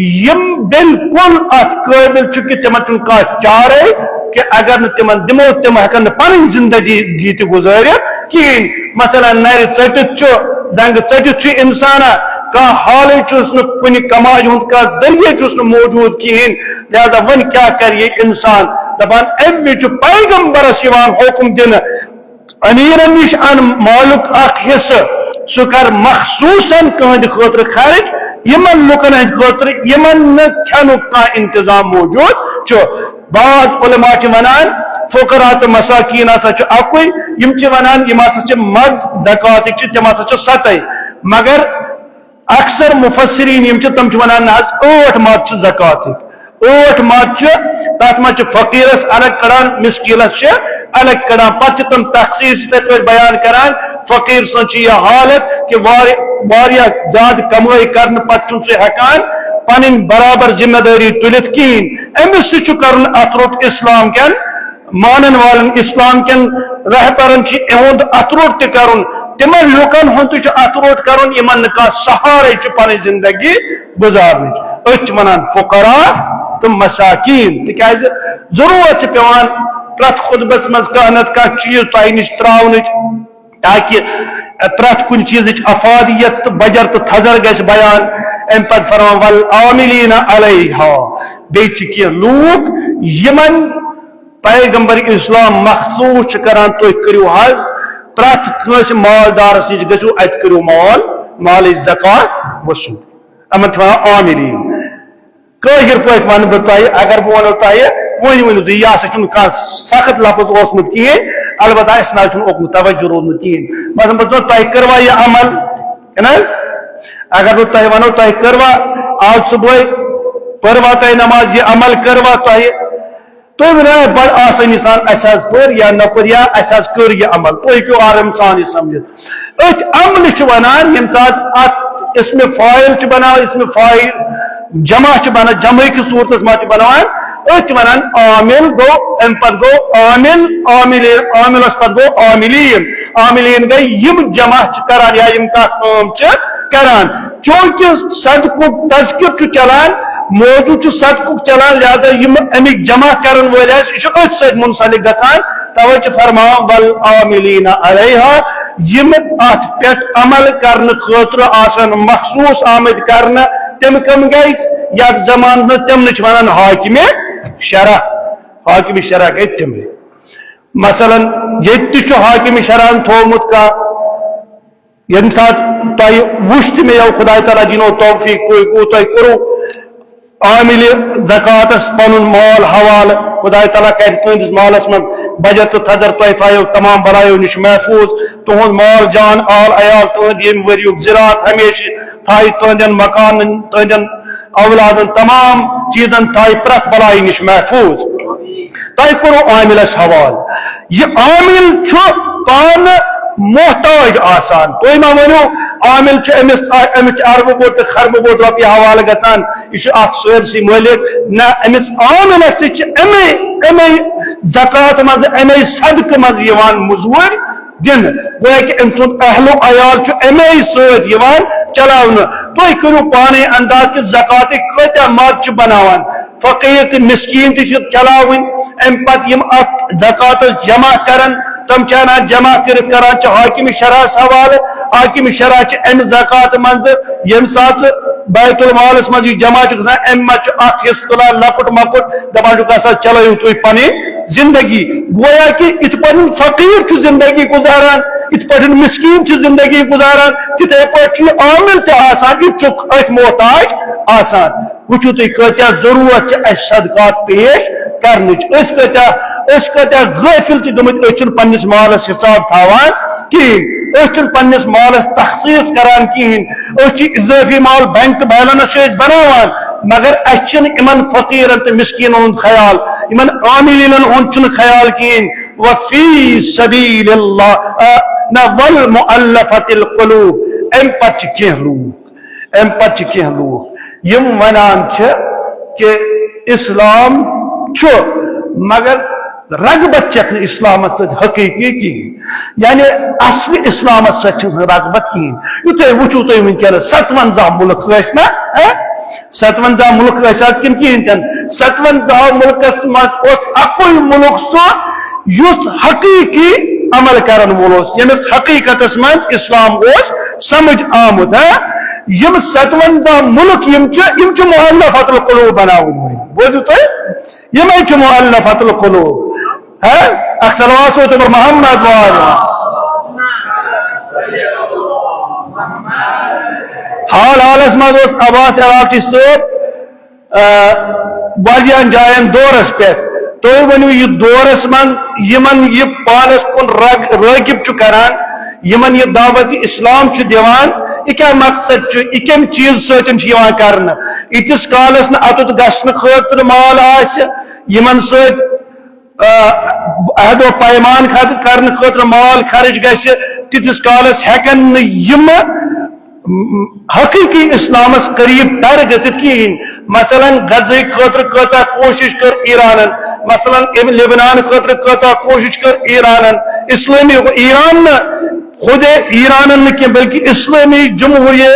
یِم بالکل اتھ قٲبل چھِ کہِ تِمن چھُنہٕ کانٛہہ چارے کہِ اگر نہٕ تِمن دِمو، تِم ہٮ۪کن نہٕ پنٕنۍ زندگی تہِ گُزٲرِتھ کِہیٖنۍ۔ مثلاً نرِ ژٔٹِتھ چھُ، زنٛگہٕ ژٔٹِتھ چھُ انسانا، کانٛہہ حالٕے چھُس نہٕ، کُنہِ کمایہِ ہُنٛد کانٛہہ ذٔریعہٕ چھُس نہٕ موجود کِہیٖنۍ۔ لہذا وۄنۍ کیٛاہ کرِ یہِ انسان؟ دپان امہِ وِزِ چھُ پیغمبرس یِوان حکم دِنہٕ، امیرن نِش ان مالُک اکھ حصہٕ، سُہ کر مخصوصاً کٕہٕنٛدِ خٲطرٕ خرٕچ، یِمن لُکن ہٕنٛدِ خٲطرٕ یِمن نہٕ کھٮ۪نُک کانٛہہ انتظام موجود چھُ۔ بعض علماء چھِ ونان فقراء تہٕ مساکین ہسا چھُ اکُے، یِم چھِ ونان یِم ہسا چھِ مد زکاتٕکۍ چھِ، تِم ہسا چھِ ستَے، مگر اکثر مفسرین یِم چھِ، تِم چھِ ونان، نہ حظ، ٲٹھ مد چھِ زکاتٕکۍ۔ ٲٹھ مد چھِ، تتھ منٛز چھِ فقیرس الگ کڑان، مسکینس چھِ الگ کڑان۔ پتہٕ چھِ تِم تخصیص یِتھے پٲٹھۍ بیان کران، فقیر سٕنٛز چھِ یہِ حالت کہِ وارِ-، واریاہ زیادٕ کمٲے کرنہٕ پتہٕ چھُنہٕ سُہ ہٮ۪کان پنٕنۍ برابر ذمہ دٲری تُلِتھ کِہیٖنۍ۔ أمِس تہِ چھُ کرُن اتھ روٚٹ اسلام کٮ۪ن مانن والن، اسلام کٮ۪ن رہبرن چھُ اِہُنٛد اتھ روٚٹ تہِ کرُن، تِمن لوٗکن ہُنٛد تہِ چھُ اتھ روٚٹ کرُن، یِمن نہٕ کانٛہہ سہارے چھُ پنٕنۍ زندگی گُزارنٕچ۔ أتھۍ چھِ ونان فقراء تہٕ مساکین، تِکیازِ ضروٗرت چھِ پٮ۪وان پرٛٮ۪تھ خطبس منٛز کانٛہہ نتہٕ کانٛہہ چیٖز تۄہہِ نِش ترٛاونٕچ، تاکہِ پرٛٮ۪تھ کُنہِ چیٖزٕچ افادیت تہٕ بجر تہٕ تھزر گژھِ بیان۔ امہِ پتہٕ فرمان، والعاملین علیہا، بیٚیہِ چھِ کینٛہہ لوٗکھ یِمن پیغمبر اسلام مخصوص چھُ کران، تُہۍ کٔرِو حظ پرٛٮ۪تھ کٲنٛسہِ مالدارس نِش گٔژھِو، اتہِ کٔرِو مال، مالٕچ زکات وصوٗل۔ یِمن چھِ ونان عاملین۔ کٲشِر پٲٹھۍ ونہٕ بہٕ تۄہہِ، اگر بہٕ ونو تۄہہِ، وۄنۍ ؤنِو تُہۍ، یہِ ہسا چھُنہٕ کانٛہہ سخت لفظ اوسمُت کِہیٖنۍ، البتہ اَسہِ نہ حظ چھُنہٕ اوکُن توجہ روٗدمُت کِہیٖنۍ۔ مثلاً بہٕ دَپہٕ، تۄہہِ کٔروا یہِ عمل؟ چھُنہٕ حظ؟ اگر بہٕ تۄہہِ ونو، تۄہہِ کٔروا آز صبحٲے، پٔروا تۄہہِ نماز، یہِ عمل کٔروا تۄہہِ؟ تُہۍ ؤنِو بڑٕ آسٲنی سان، اَسہِ حظ پٔر یا نہ پٔر یا اَسہِ حظ کٔر یہِ عمل، تُہۍ ہیٚکِو آرام سان یہِ سمجھِتھ۔ أتھۍ عملہِ چھِ وَنان، ییٚمہِ ساتہٕ اَتھ اسمِ فاعل چھِ بناوان، اسمِ فاعل جمع چھِ بنان، جمع کِس صوٗرتس منٛز چھِ بناوان، أتھۍ چھِ وَنان عامل گوٚو، اَمہِ پتہٕ گوٚو عامل، عاملے-، عاملس پتہٕ گوٚو عاملین، عاملین گٔے یِم جمع چھِ کران یا یِم کانٛہہ کٲم چھِ کران۔ چونکہ صدقُک تذکر چھُ چلان، موضوع چھُ صدقُک چلان، لہذا یِم اَمِکۍ جمع کرن وٲلۍ آسہِ، یہِ چھُ أتھۍ سۭتۍ منسلک گژھان۔ توے چھُ فرماوان، "والعاملین علیہا"، یِم اَتھ پٮ۪ٹھ عمل کرنہٕ خٲطرٕ آسن مخصوص آمٕتۍ کرنہٕ، تِم کم گٔے؟ یَتھ زمانس منٛز تِمنٕے چھِ وَنان حاکم شرع، حاکم شرع گٔے تِمے۔ مثلاً، ییٚتہِ تہِ چھُ حاکم شرعن تھوٚومُت کانٛہہ، ییٚمہِ ساتہٕ تۄہہِ وُچھ تہِ مےٚ یو خداے تعالیٰ دِنو توفیق، تُہۍ، تُہۍ کوٚروٕ عاملِ زکوٰتس پنُن مال حوالہٕ، خداے تعالیٰ کرِ تُہنٛدِس مالس منٛز بجٹ تہٕ تھزر، تۄہہِ تھایو تمام بلایو نِش محفوظ، تُہُنٛد مال جان آل عیال، تُہنٛد ییٚمہِ ؤریُک زِراعت ہمیشہِ تھایہِ تُہنٛدٮ۪ن مکانن، تُہنٛدٮ۪ن اولادن، تمام چیزن تھایہِ پرٛٮ۪تھ بلایہِ نِش محفوظ۔ تۄہہِ کوٚروٕ عاملس حوالہٕ۔ یہِ عامل چھُ پانہٕ محتاج آسان۔ تُہۍ ما ؤنِو، عامل چھُ أمِس، أمِس چھِ اربہٕ بوٚد تہٕ خربہٕ بوٚد رۄپیہِ حوالہٕ گژھان، یہِ چھُ اتھ سٲرسٕے مٲلِک۔ نہ، أمِس عاملس تہِ چھِ اَمے، اَمے زکوٰۃ منٛز، اَمے صدقہٕ منٛز یِوان مٔزوٗرۍ دِنہٕ۔ گویا کہِ أمۍ سُنٛد اہل و عیال چھُ اَمے سۭتۍ یِوان چلاونہٕ۔ تُہۍ کٔرِو پانے انداز کہِ زکوٰتٕکۍ کۭتیاہ مرد چھِ بناوان۔ فقیٖر تہٕ مسکیٖن تہِ چھِ چلاوٕنۍ۔ اَمہِ پتہٕ یِم اَتھ زکوٰتس جمع کران، تِم چھِ اَنان جمع کٔرِتھ، کران چھِ حاکم شرعس حوالہٕ۔ حاکم شرع چھِ اَمہِ زکوٰتہٕ منٛزٕ، ییٚمہِ ساتہٕ بیت المالس منٛز یہِ جمع چھُ گژھان، اَمہِ منٛز چھُ اکھ حصہٕ تُلان، لۄکُٹ مۄکُٹ، دپان چھُکھ، "ہسا چلٲیِو تُہۍ پنٕنۍ زندگی۔" گویا کہِ یِتھ پٲٹھۍ فقیٖر چھُ زندگی گُزاران، یِتھ پٲٹھۍ مسکیٖن چھُ زندگی گُزاران، تِتھے پٲٹھۍ چھُ یہِ عامل تہِ آسان، یہِ چھُ أتھۍ محتاج آسان۔ وٕچھِو تُہۍ، کۭتیاہ ضروٗرت چھِ اَسہِ صدقات پیش کرنٕچ۔ أسۍ کۭتیاہ، أسۍ کۭتیاہ غٲفِل چھِ گٔمٕتۍ، أسۍ چھِنہٕ پننِس مالس حساب تھاوان کِہیٖنۍ، أسۍ چھِنہٕ پننِس مالس تخصیص کران کِہیٖنۍ۔ أسۍ چھِ اضٲفی مال، بینک بیلنس چھِ أسۍ بناوان، مگر اَسہِ چھِنہٕ یِمن فقیٖرن تہٕ مسکیٖنن ہُنٛد خیال، یِمن عاملینن ہُنٛد چھُنہٕ خیال کِہیٖنۍ۔ وفی سبیل اللہ، آ، نہ، والمؤلفۃ القلوب، اَمہِ پتہٕ چھِ کینٛہہ لوٗکھ، اَمہِ پتہٕ چھِ کینٛہہ لوٗکھ یِم وَنان چھِ کہِ اسلام چھُ، مگر رغبت چھَکھ نہٕ اسلامس سۭتۍ حقیٖقی کِہیٖنۍ۔ یعنی اصل اسلامس سۭتۍ چھِنہٕ رغبت کِہیٖنۍ۔ یُتھُے وٕچھِو تُہۍ وٕنکیٚنَس ستوَنزاہ مُلک ٲسۍ نا، ہہ؟ ستوَنزاہ مُلک ٲسۍ حظ کِنہٕ کِہیٖنۍ تہِ نہٕ؟ ستوَنزاہ مُلکس منٛز اوس اَکُے مُلک سُہ یُس حقیٖقی عمل کرن وول اوس، ییٚمِس حقیٖقتس منٛز اسلام اوس سمجھ آمُت۔ ہہ؟ یِم ستوَنزاہ مُلک یِم چھِ، یِم چھِ مؤلفۃ القلوب بناوٕنۍ وٲلۍ۔ بوٗزِو تُہۍ؟ یِمے چھِ مؤلفۃ القلوب۔ ہہ؟ اکھ صلوات سوزتو محمد وعلیٰ۔ حال حالس منٛز اوس عباس عراقی صٲب، آ، واریاہن جاین دورس پٮ۪ٹھ۔ تُہۍ ؤنِو، یہِ دورس منٛز یِمن یہِ پانس کُن رگ-، رٲغب چھُ کران، یِمن یہِ دعوت اسلام چھُ دِوان، یہِ کیٛاہ مقصد چھُ، یہِ کَمہِ چیٖز سۭتۍ چھُ یِوان کرنہٕ؟ ییٖتِس کالس نہٕ اَتُتھ گژھنہٕ خٲطرٕ مال آسہِ، یِمن سۭتۍ، آ، عہد و پیمان خٲطرٕ کرنہٕ خٲطرٕ مال خرٕچ گژھِ، تیٖتِس کالس ہٮ۪کن نہٕ یِم حقیٖقی اسلامس قریب تر گٔژھِتھ کِہیٖنۍ۔ مثلاً، غزہٕکۍ خٲطرٕ کۭژاہ کوٗشِش کٔر ایرانن، مثلاً، امہِ لبنان خٲطرٕ کۭژاہ کوٗشِش کٔر ایرانن، اسلٲمی ایران نہٕ، خود ایرانن نہٕ کینٛہہ، بلکہ اسلٲمی جمہوریہ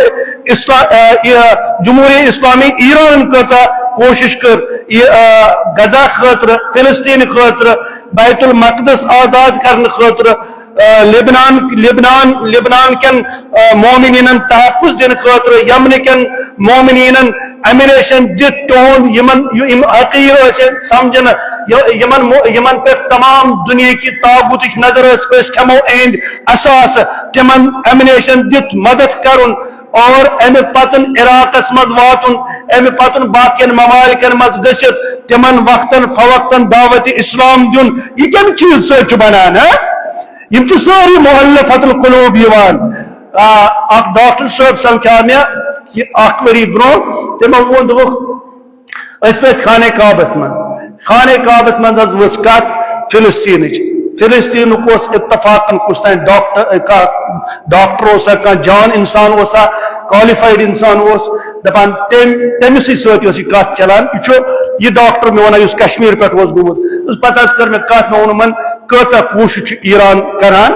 اسلا-، آ، یہِ جمہوریہ اسلامی ایرانن کۭژاہ کوٗشِش کٔر، یہِ، آ، غزہ خٲطرٕ، فلسطین خٲطرٕ، بیت المقدس آزاد کرنہٕ خٲطرٕ، آ، لبنان، لبنان، لبنان کٮ۪ن، آ، مومنیٖنن تحفظ دِنہٕ خٲطرٕ، یمن کٮ۪ن مومنیٖنن ammunition دِتھ تِہُنٛد، یِمن، یِم حقیٖر ٲسۍ سمجھنہٕ، یہِ-، یِمن مو-، یِمن پٮ۪ٹھ تمام دُنیہٕکہِ طاغوتٕچ نظر ٲس، أسۍ کھٮ۪مو اِہِنٛدۍ اثاثہٕ، تِمن ammunition دِتھ مدد کرُن۔ اور امہِ پتن عراقس منٛز واتُن، امہِ پتن باقین ممالکن منٛز گٔژھِتھ تِمن وقتن فوقتن دعوت اسلام دیُن، یہِ کمہِ چیٖز سۭتۍ چھُ بنان، ہا؟ یِم چھِ سٲری مؤلفۃ القلوب یِوان۔ آ، اکھ ڈاکٹر صٲب سمکھیو مےٚ یہِ اکھ ؤری برونٛہہ، تِمو ووٚن، دوٚپُکھ، أسۍ ٲسۍ خانہ کعبس منٛز۔ خانہ کعبس منٛز حظ وٕژھ کتھ فلسطینٕچ۔ فلسطینُک اوس اتفاقن کُس تام ڈاکٹر، کانٛہہ ڈاکٹر اوسا، کانٛہہ جان انسان اوسا، کوالیفایڈ انسان اوس، دپان تٔمۍ، تٔمِسٕے سۭتۍ ٲس یہِ کتھ چلان۔ یہِ چھُ یہِ ڈاکٹر مےٚ ونان یُس کشمیر پٮ۪ٹھ اوس گوٚمُت۔ پتہٕ حظ کٔر مےٚ کتھ، مےٚ ووٚن یِمن کۭژاہ کوٗشش چھُ ایران کران،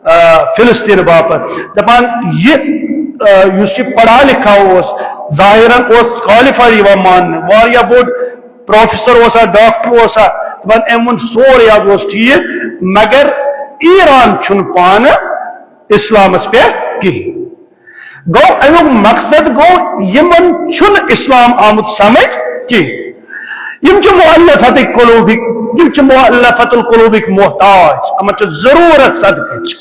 آ، فلسطین باپتھ۔ دپان یہِ، آ، یُس یہِ پڑھا لکھا اوس، ظاہرن اوس کوالیفایڈ یِوان ماننہٕ، واریاہ بوٚڑ پروفیسر اوسا، ڈاکٹر اوسا، دپان أمۍ ووٚن سورُے حظ اوس ٹھیٖک، مگر ایران چھُنہٕ پانہٕ اسلامس پٮ۪ٹھ کِہیٖنۍ۔ گوٚو اَمیُک مقصد گوٚو یِمن چھُنہٕ اسلام آمُت سمجھ کِہیٖنۍ۔ یِم چھِ مؤلفت قلوبٕکۍ، یِم چھِ مؤلفت القلوبٕکۍ محتاج، یِمن چھِ ضروٗرت صدقٕچ۔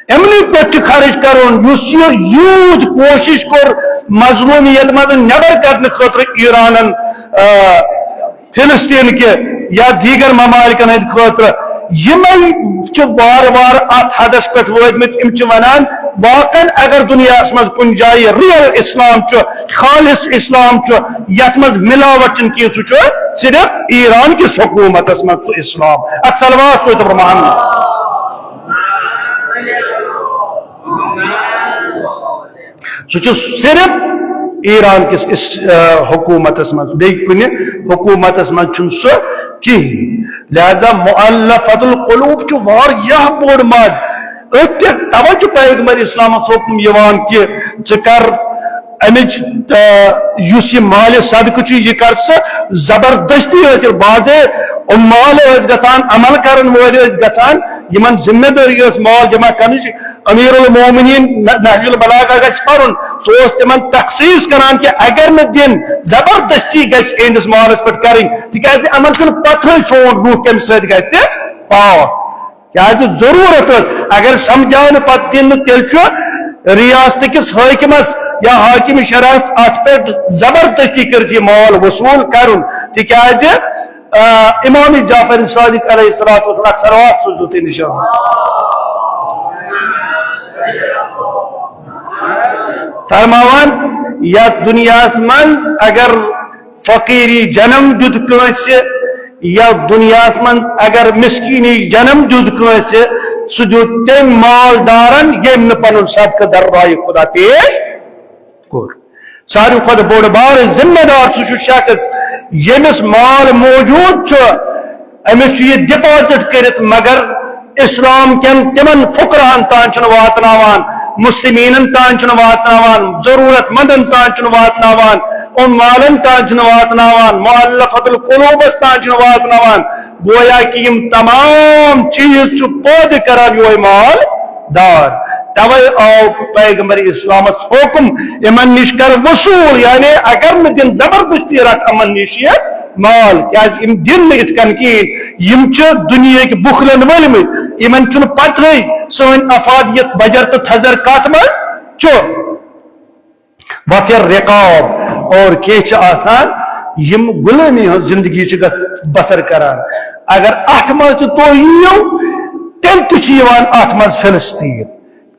یِمنٕے پٮ۪ٹھ چھُ خرٕچ کرُن، یُس یہِ یوٗت کوٗشش کوٚر مظلومیت منٛز نٮ۪بر کرنہٕ خٲطرٕ ایرانن، آ، فلسطین کہِ یا دیگر ممالکن ہٕنٛدِ خٲطرٕ، یِمے چھِ وارٕ وارٕ اتھ حدس پٮ۪ٹھ وٲتمٕتۍ۔ یِم چھِ ونان، واقعن اگر دُنیاہس منٛز کُنہِ جایہِ ریل اسلام چھُ، خالص اسلام چھُ، یتھ منٛز ملاوٹ چھنہٕ کینٛہہ، سُہ چھُ صرف ایران کِس حکومتس منٛز سُہ اسلام۔ اکھ صلوات سوزتو برٛونٛہہ محمد۔ سُہ چھُ صرف ایران کِس اس-، آ، حکومتس منٛز، بیٚیہِ کُنہِ حکومتس منٛز چھُنہٕ سُہ کِہیٖنۍ۔ لہذا مؤلفۃ القلوب چھُ واریاہ بوٚڑ مد۔ أتھۍ پٮ۪ٹھ توے چھُ پیغمبر اسلامس حکم یِوان کہِ ژٕ کر امِچ، آ، یُس یہِ مالِ صدقہٕ چھُ، یہِ کر ژٕ زبردستی حٲصِل۔ بعضے عمال ٲسۍ گژھان، عمل کرن وٲلۍ ٲسۍ گژھان، یِمن ذمہ دٲری ٲس مال جمع کرنٕچ، امیر المومنین نہ-، نہج البلاغہ گژھِ پرُن، سُہ اوس تِمن تخصیص کران کہِ اگر نہٕ دِن، زبردستی گژھِ اِہنٛدِس مالس پٮ۪ٹھ کرٕنۍ، تِکیازِ یِمن چھُنہٕ پتہٕے سون روح کمہِ سۭتۍ گژھِ پاک۔ کیازِ ضروٗرت ٲس، اگر سمجھاونہٕ پتہٕ دِن نہٕ، تیٚلہِ چھُ ریاست کِس حٲکمس یا حاکم شرعس اتھ پٮ۪ٹھ زبردستی کٔرِتھ یہِ مال وصوٗل کرُن، تِکیازِ آ، امام جعفر صادق علیہ الصلوۃ والسلام، اکھ صلوات سوزو تُہۍ نِش۔ فرماوان، یتھ دُنیاہس منٛز اگر فقیری جنم دیُت کٲنٛسہِ، یتھ دُنیاہس منٛز اگر مسکیٖنی جنم دیُت کٲنٛسہِ، سُہ دیُت تٔمۍ مالدارن، ییٚمۍ نہٕ پنُن صدقہٕ دررایہِ خدا پیش کوٚر۔ ساروی کھۄتہٕ بوٚڑ بار ذمہ دار سُہ چھُ شخص، ییٚمِس مال موجود چھُ، أمِس چھُ یہِ ڈپازٹ کٔرِتھ، مگر اسلام کٮ۪ن تِمن فقراہن تام چھُنہٕ واتناوان، مسلمیٖنن تام چھُنہٕ واتناوان، ضروٗرت مندن تام چھُنہٕ واتناوان، عمالن تام چھُنہٕ واتناوان، مؤلفۃ القلوبس تام چھُنہٕ واتناوان۔ گویا کہ یِم تمام چیز چھُ پٲدٕ کران یہوے مال دار۔ توے آو پیغمبر اسلامس حکم، یِمن نِش کر وصول، یعنی اگر نہٕ دِن، زبردستی رٹ یِمن نِش یہِ مال، کیازِ یِم دِن نہٕ یِتھ کٔنۍ کِہیٖنۍ۔ یِم چھِ دُنیہٕکۍ بُخلن ؤلمٕتۍ، یِمن چھُنہٕ پتہٕے سٲنۍ افادیت بجر تہٕ تھزر کتھ منٛز چھُ۔ وفی الرقاب، اور کینٛہہ چھِ آسان یِم غلٲمی ہٕنٛز زندگی چھِ گژھ-، بسر کران۔ اگر اتھ منٛز تہِ تُہۍ یِیِو، تیٚلہِ تہِ چھُ یِوان اتھ منٛز فلسطین،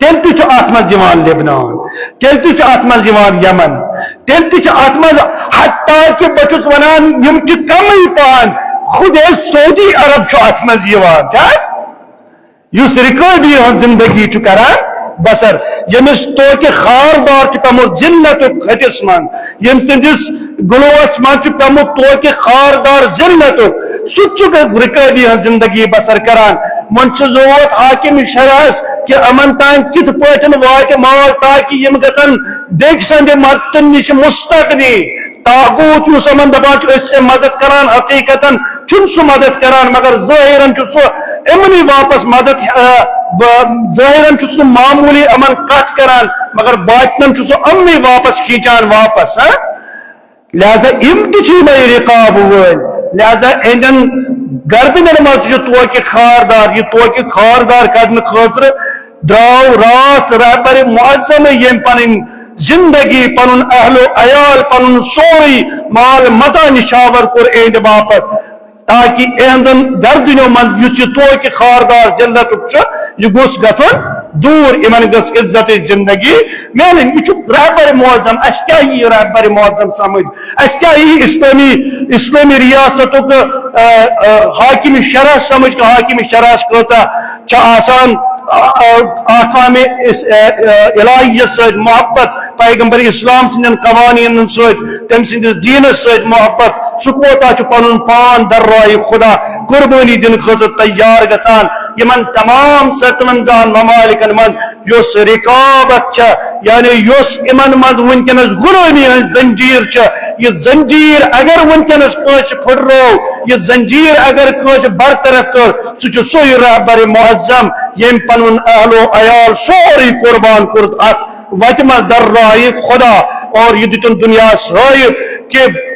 تیٚلہِ تہِ چھُ اتھ منٛز یِوان لبنان، تیٚلہِ تہِ چھُ اتھ منٛز یِوان یمن، تیٚلہِ تہِ چھُ اتھ منٛز، حتیٰ کہ بہٕ چھُس ونان، یِم چھِ کمٕے پہن، خود سعودی عرب چھُ اتھ منٛز یِوان، چھا؟ یُس رکٲبی ہٕنٛز زندگی چھُ کران بسر، ییٚمِس توکہِ خاردار چھُ پیومُت ذلتُک کھٔٹِس منٛز، ییٚمہِ سٕنٛدِس گُلوس منٛز چھُ پیومُت توکہِ خاردار ذلتُک، سُہ تہِ چھُ رکٲبی ہٕنٛز زندگی بسر کران۔ وۄنۍ چھُ ضروٗرت حاکم شرعس کہِ یِمن تام کِتھ پٲٹھۍ واتہِ مال تاکہِ یِم گژھن بیٚکہِ سٕنٛدِ مدتہٕ نِش مستغنی۔ طاغوت یُس یِمن دپان چھُ، أسۍ چھِ مدد کران، حقیقتاً چھُنہٕ سُہ مدد کران، مگر ظٲہِرن چھُ سُہ یِمنٕے واپس مدد، آ، ب-، ظٲہِرن چھُ سُہ معموٗلی یِمن کتھ کران، مگر باطنن چھُ سُہ یِمنٕے واپس کھینچان واپس، ہاں؟ لہذا یِم تہِ چھِ یِمے رقاب وٲلۍ، لہذا یِہنٛدٮ۪ن گردنن منٛز تہِ چھُ توکہِ خاردار، یہِ توکہِ خاردار کرنہٕ خٲطرٕ درٛاو راتھ رہبر معظم، ییٚمۍ پنٕنۍ زندگی، پنُن اہل و عیال، پنُن سورُے مال متاع نشاور کوٚر اِہنٛدِ باپتھ، تاکہ اِہنٛدن گردنیو منٛز یُس یہِ توکہِ خاردار ذلتُک چھُ، یہِ گوٚژھ گژھُن دوٗر، یِمن گٔژھ عزت زندگی میانٮ۪ن، یہِ چھُ رہبر معظم۔ اَسہِ کیٛاہ یی رہبر معظم سمجھ؟ اَسہِ کیٛاہ یی اسلٲمی، اسلٲمی ریاستُک، آ، آ، حاکم شرع سمجھ کہِ حاکم شرعس کۭژاہ چھِ آسان، آ، آ، احکام اس-، آ، آ، الہیس سۭتۍ محبت، پیغمبر اسلام سٕنٛدٮ۪ن قوانینن سۭتۍ، تٔمۍ سٕنٛدِس دیٖنس سۭتۍ محبت، سُہ کوتاہ چھُ پنُن پان دررایہِ خدا قربٲنی دِنہٕ خٲطرٕ تیار گژھان۔ یِمن تمام ستونزاہن ممالکن منٛز یۄس رکابت چھےٚ، یعنی یۄس یِمن منٛز وٕنکیٚنس غلٲمی ہٕنٛز زنجیر چھےٚ، یہِ زنجیر اگر وٕنکیٚنس کٲنٛسہِ پھٕٹرٲو، یہِ زنجیر اگر کٲنٛسہِ برطرف کٔر، سُہ چھُ سُے رہبر معظم، ییٚمۍ پنُن اہل و عیال سورُے قربان کوٚرُتھ اتھ وتہِ منٛز دررایہِ خدا، اور یہِ دِتُن دُنیاہس ہٲیِتھ کہِ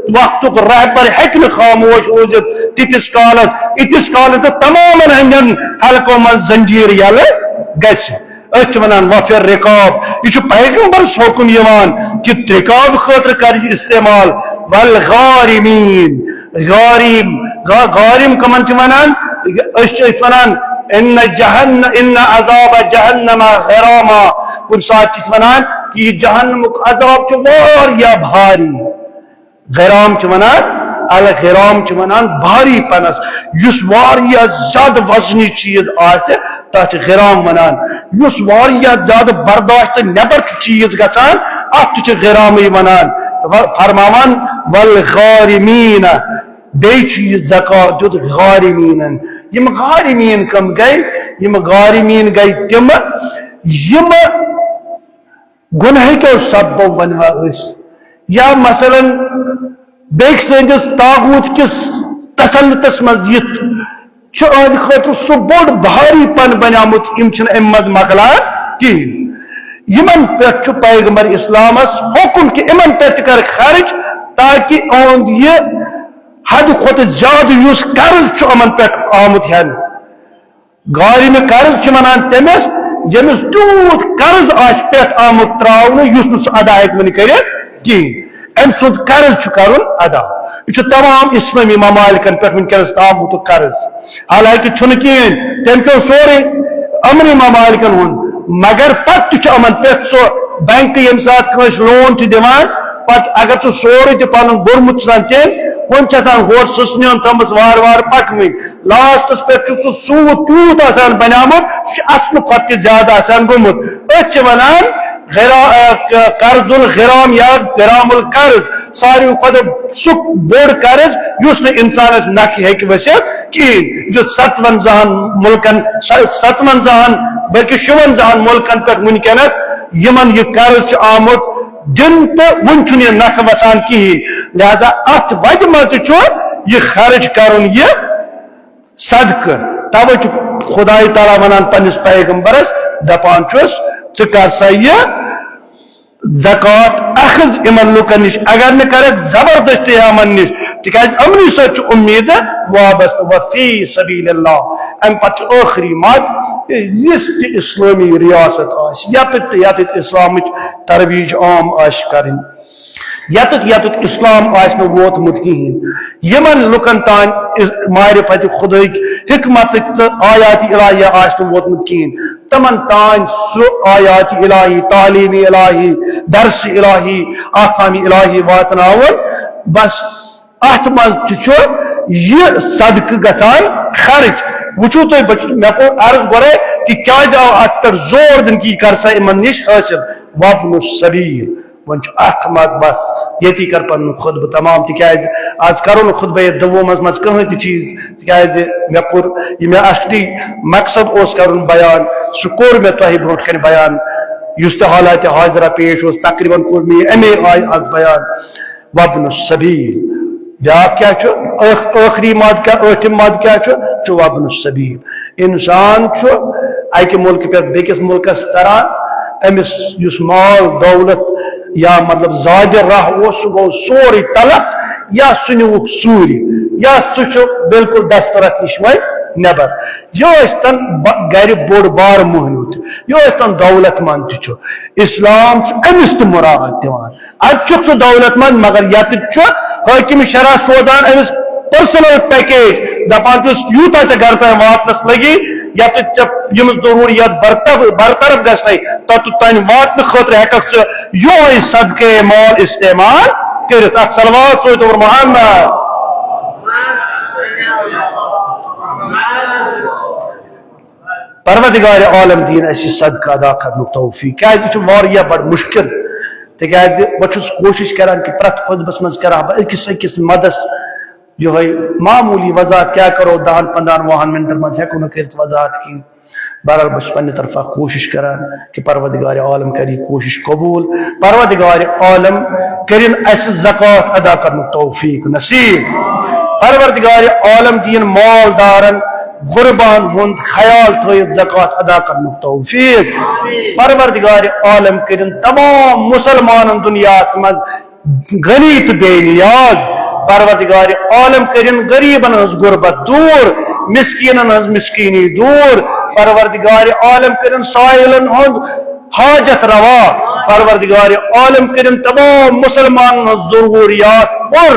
وقتُک رہبر ہیٚکہِ نہٕ خاموش روٗزِتھ تیٖتِس کالس، ییٖتِس کالس نہٕ تمامن ہٕنٛدٮ۪ن حلقو منٛز زنجیر یلہٕ گژھِ۔ أسۍ چھِ ونان وفر رقاب، یہِ چھُ پیغمبرس حکم یِوان کہِ رقاب خٲطرٕ کر یہِ استعمال۔ والغارمین، غارم، غا-، غارم کمن چھِ ونان؟ أسۍ چھِ أسۍ ونان ان جہن، ان عذاب جہنم غراما۔ کُنہِ ساتہٕ چھِ أسۍ ونان کہِ یہِ جہنمُک عذاب چھُ واریاہ بھاری۔ غرام چھِ ونان، الغرام چھِ ونان بھاری پنس، یُس واریاہ زیادٕ وزنی چیز آسہِ، تتھ چھِ غرام ونان۔ یُس واریاہ زیادٕ برداشت تہٕ نٮ۪بر چھُ چیز گژھان، اتھ تہِ چھِ غرامٕے ونان۔ تہٕ و-، فرماوان، والغارمین، بیٚیہِ چھُ یہِ زکات دیُت غارمینن۔ یِم غارمین کم گٔے؟ یِم غارمین گٔے تِم، یِم گۄنہہٕ کیو سببو ونوا أسۍ، یا مثلاً بیٚکہِ سٕنٛدِس طاغوت کِس تسلطس منٛز یِتھ چھُ أہنٛدِ خٲطرٕ سُہ بوٚڑ بھاری پن بنیومُت، یِم چھِنہٕ اَمہِ منٛز مۄکلان کِہیٖنۍ۔ یِمن پٮ۪ٹھ چھُ پیغمبر اسلامس حکم کہِ یِمن پٮ۪ٹھ تہِ کر خرٕچ، تاکہِ أہُنٛد یہِ حد کھۄتہٕ زیادٕ یُس قرض چھُ یِمن پٮ۪ٹھ آمُت ہٮ۪نہٕ۔ غارمِ قرض چھِ ونان تٔمِس، ییٚمِس تیوٗت قرض آسہِ پٮ۪ٹھ آمُت تراونہٕ، یُس نہٕ سُہ ادا ہیٚکہِ وۄنۍ کٔرِتھ کِہیٖنۍ۔ أمۍ سُنٛد قرض چھُ کرُن ادا۔ یہِ چھُ تمام اسلٲمی ممالکن پٮ۪ٹھ وٕنکیٚنس تام آمُت قرض۔ حالانکہِ چھُنہٕ کِہیٖنۍ، تٔمۍ پیوٚو سورُے یِمنٕے ممالکن ہُنٛد، مگر پتہٕ تہِ چھُ یِمن پٮ۪ٹھ سُہ بینک ییٚمہِ ساتہٕ کٲنٛسہِ لون چھُ دِوان، پتہٕ اگر سُہ سورُے تہِ پنُن بوٚرمُت چھُ آسان تٔمۍ، وۄنۍ چھِ آسان ہورٕ سٕژنہِ ہُنٛد تھٲومٕژ وارٕ وارٕ پکنٕے۔ لاسٹس پٮ۪ٹھ چھُ سُہ سوٗد تیوٗت آسان بنیومُت، سُہ چھُ اصلہٕ کھۄتہٕ تہِ زیادٕ آسان گوٚمُت۔ أسۍ چھِ ونان غرا-، آ، ق-، قرض الغرام یا غرام القرض، ساروی کھۄتہٕ سُہ بوٚڑ قرض یُس نہٕ انسانس نکھِ ہیٚکہِ ؤسِتھ کِہیٖنۍ۔ یُس ستونزاہن مُلکن، س-، ستونزاہن بلکہِ شُونزاہن مُلکن پٮ۪ٹھ وٕنکیٚنس یِمن یہِ قرض چھُ آمُت دِنہٕ تہٕ وُنہِ چھُنہٕ یہِ نکھٕ وسان کِہیٖنۍ۔ لہذا اتھ وتہِ منٛز تہِ چھُ یہِ خرٕچ کرُن، یہِ صدقہٕ۔ توے چھُ خدای تعالیٰ ونان پننِس پیغمبرس، دپان چھُس، ژٕ کر سا یہِ زکوٰۃ اخذ یِمن لُکن نِش، اگر نہٕ کرکھ زبردستی یِمن نِش، تِکیازِ یِمنٕے سۭتۍ چھُ اُمید وابستہٕ۔ وفی سبیل اللہ، امہِ پتہٕ چھُ ٲخری مد، یُس تہِ اسلٲمی ریاست آسہِ، یتٮ۪تھ تہٕ یتٮ۪تھ اسلامٕچ ترویج عام آسہِ کرٕنۍ، یتُتھ یتُتھ اسلام آسہِ نہٕ ووتمُت کِہیٖنۍ، یِمن لُکن تام اس-، معرفت خدٲیِک حکمتٕکۍ تہٕ آیات الہیہ آسہِ نہٕ ووتمُت کِہیٖنۍ، تِمن تام سُہ آیات الہی، تعلیٖم الہی، درس الہی، احکام الہی واتناوُن۔ بس اتھ منٛز تہِ چھُ یہِ صدقہٕ گژھان خرٕچ۔ وٕچھِو تُہۍ، بہٕ چھُس، مےٚ کوٚر عرض گۄڈے کہِ کیازِ آو اتھ پٮ۪ٹھ زور دِنہٕ کہِ یہِ کر سا یِمن نِش حٲصِل۔ وابن السبیل۔ وۄنۍ چھُ اکھ مت بس، ییٚتی کر پنُن خطبہٕ تمام، تِکیازِ آز کرو نہٕ خطبہ یتھ دۄہو منٛز منٛز کٕہٕنۍ تہِ چیٖز، تِکیازِ مےٚ کوٚر یہِ مےٚ اصلی مقصد اوس کرُن بیان، سُہ کوٚر مےٚ تۄہہِ برونٛٹھ کنہِ بیان، یُس تہِ حالات حاضرہ پیش اوس، تقریباً کوٚر مےٚ یہِ امے آیہِ اکھ بیان۔ وابن السبیل۔ بیاکھ کیٛاہ چھُ؟ ٲخ-، ٲخری مد کیٛاہ، ٲٹھِم مد کیٛاہ چھُ؟ چھُ وابن السبیل۔ انسان چھُ اکہِ مُلکہٕ پٮ۪ٹھ بیٚکِس مُلکس تران، أمِس یُس مال دولت یا مطلب زیادٕ راہ اوس، سُہ گوٚو سورُے تلف، یا سُہ نیوٗکھ ژوٗرِ، یا سُہ چھُ بالکل دسترس نِش وۄنۍ نٮ۪بر۔ یہِ ٲسۍ تن ب-، گرِ بوٚڑ بار مۄہنیو تہِ، یہِ ٲسۍ تن دولت مند تہِ چھُ، اسلام چھُ أمِس تہِ مُراعات دِوان۔ اتہِ چھُکھ ژٕ دولت مند، مگر یتہِ چھُ حٲکم شرع سوزان أمِس پرسنل پیکیج، دپان چھُس، یوٗتاہ ژےٚ گرٕ تام واتنس لگی، یتھ ژےٚ یِم ضروریات برطرف برطرف گژھنے، توٚت تام واتنہٕ خٲطرٕ ہیٚککھ ژٕ یُہے صدقے مال استعمال کٔرِتھ۔ اتھ صلوات سوٗزِو محمد۔ پروردگار عالم دِیِن اَسہِ یہِ صدقہٕ ادا کرنُک توفیق، کیازِ یہِ چھُ واریاہ بڑٕ مُشکِل۔ تِکیازِ بہٕ چھُس کوٗشِش کران کہِ پرٛٮ۪تھ خطبس منٛز کرٕ ہا بہٕ أکِس أکِس مدس یِہوٚے معموٗلی وضاحت۔ کیٛاہ کرو، دَہَن پنٛداہَن وُہَن منٹن منٛز ہٮ۪کو نہٕ کٔرِتھ وضاحت کِہیٖنۍ۔ بہرحال، بہٕ چھُس پننہِ طرفہٕ کوٗشِش کران کہِ پروردگار عالم کرِ یہِ کوٗشِش قبوٗل۔ پروردگار عالم کٔرِن اَسہِ زکوٰۃ ادا کرنُک توفیق نصیب۔ پروردگار عالم دِیِن مالدارن غرباہن ہُنٛد خیال تھٲیِتھ زکوٰۃ ادا کرنُک توفیق۔ پروردگار عالم کٔرِن تمام مسلمانن دُنیاہس منٛز غنی تہٕ بے نیاز۔ پروردگار عالم کٔرِن غریبن ہٕنٛز غربت دوٗر، مسکیٖنن ہٕنٛز مسکیٖنی دوٗر۔ پروردگار عالم کٔرِن سائلن ہُنٛد حاجت روا۔ پروردگار عالم کٔرِن تمام مسلمانن ہٕنٛز ضروریات پُر۔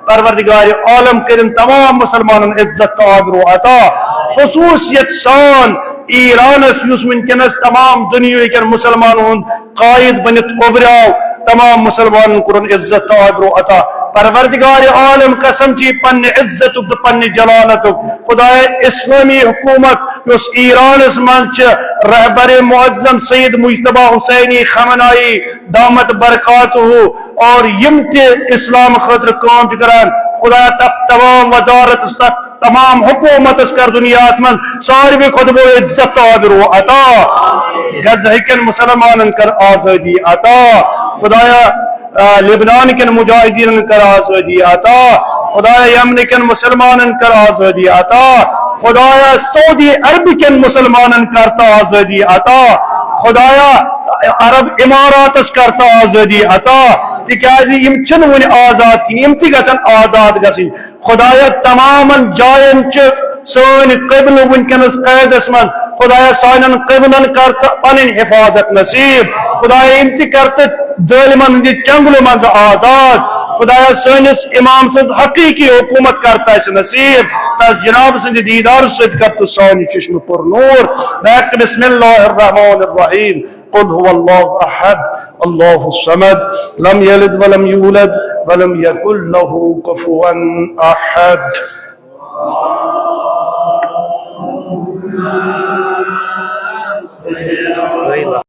پروردگار عالم کٔرِن تمام مسلمانن عزت تہٕ آبرو عطا۔ خصوصیت سان ایرانس، یُس وٕنکیٚنس تمام دُنیہٕکٮ۪ن مسلمانن ہُنٛد قائد بٔنِتھ اُبریو، تمام مسلمانن کوٚرُن عزت تہٕ آبرو عطا۔ پروردگار عالم، قسم چھی پننہِ عزتُک تہٕ پننہِ جلالتُک، خدایا، اسلامی حکومت یۄس ایرانس منٛز چھِ، رہبر معظم سید مجتبیٰ حسینی خامنائی دامت برکاتہ اور یِم تہِ اسلام خٲطرٕ کٲم چھِ کران، خدایا، تتھ تمام وزارتس، تتھ تمام حکومتس کر دُنیاہس منٛز ساروی کھۄتہٕ بوٚڑ عزت تہٕ آبرو عطا۔ غزہ کٮ۪ن مسلمانن کر آزٲدی عطا۔ خدایا، آ، لبنان کٮ۪ن مجاہدیٖنن کر آزٲدی عطا۔ خدایا، یمن کٮ۪ن مسلمانن کر آزٲدی عطا۔ خدایا، سعودی عرب کٮ۪ن مسلمانن کر تہٕ آزٲدی عطا۔ خدایا، عرب اماراتس کر تہٕ آزٲدی عطا۔ تِکیازِ یِم چھِنہٕ وُنہِ آزاد کِہیٖنۍ، یِم تہِ گژھن آزاد گژھٕنۍ۔ خدایا، تمامن جاین چھِ سٲنۍ قبلہٕ وٕنکیٚنس قیدس منٛز۔ خدایا، سانٮ۪ن قبلن کر تہٕ پنٕنۍ حفاظت نصیب۔ خدایا، یِم تہِ کر تہٕ ظٲلمن ہٕنٛدِ چنگلہٕ منٛز آزاد۔ خدایا، سٲنِس امام سٕنٛز حقیقی حکومت کر تہٕ اَسہِ نصیب۔ تس جناب سٕنٛدِ دیدار سۭتۍ کر تہٕ سانہِ چشمہٕ پُر نور۔ بسم اللہ الرحمن الرحیم۔ قل هو الله أحد، الله الصمد، لم يلد ولم يولد، ولم يكن له كفوا أحد۔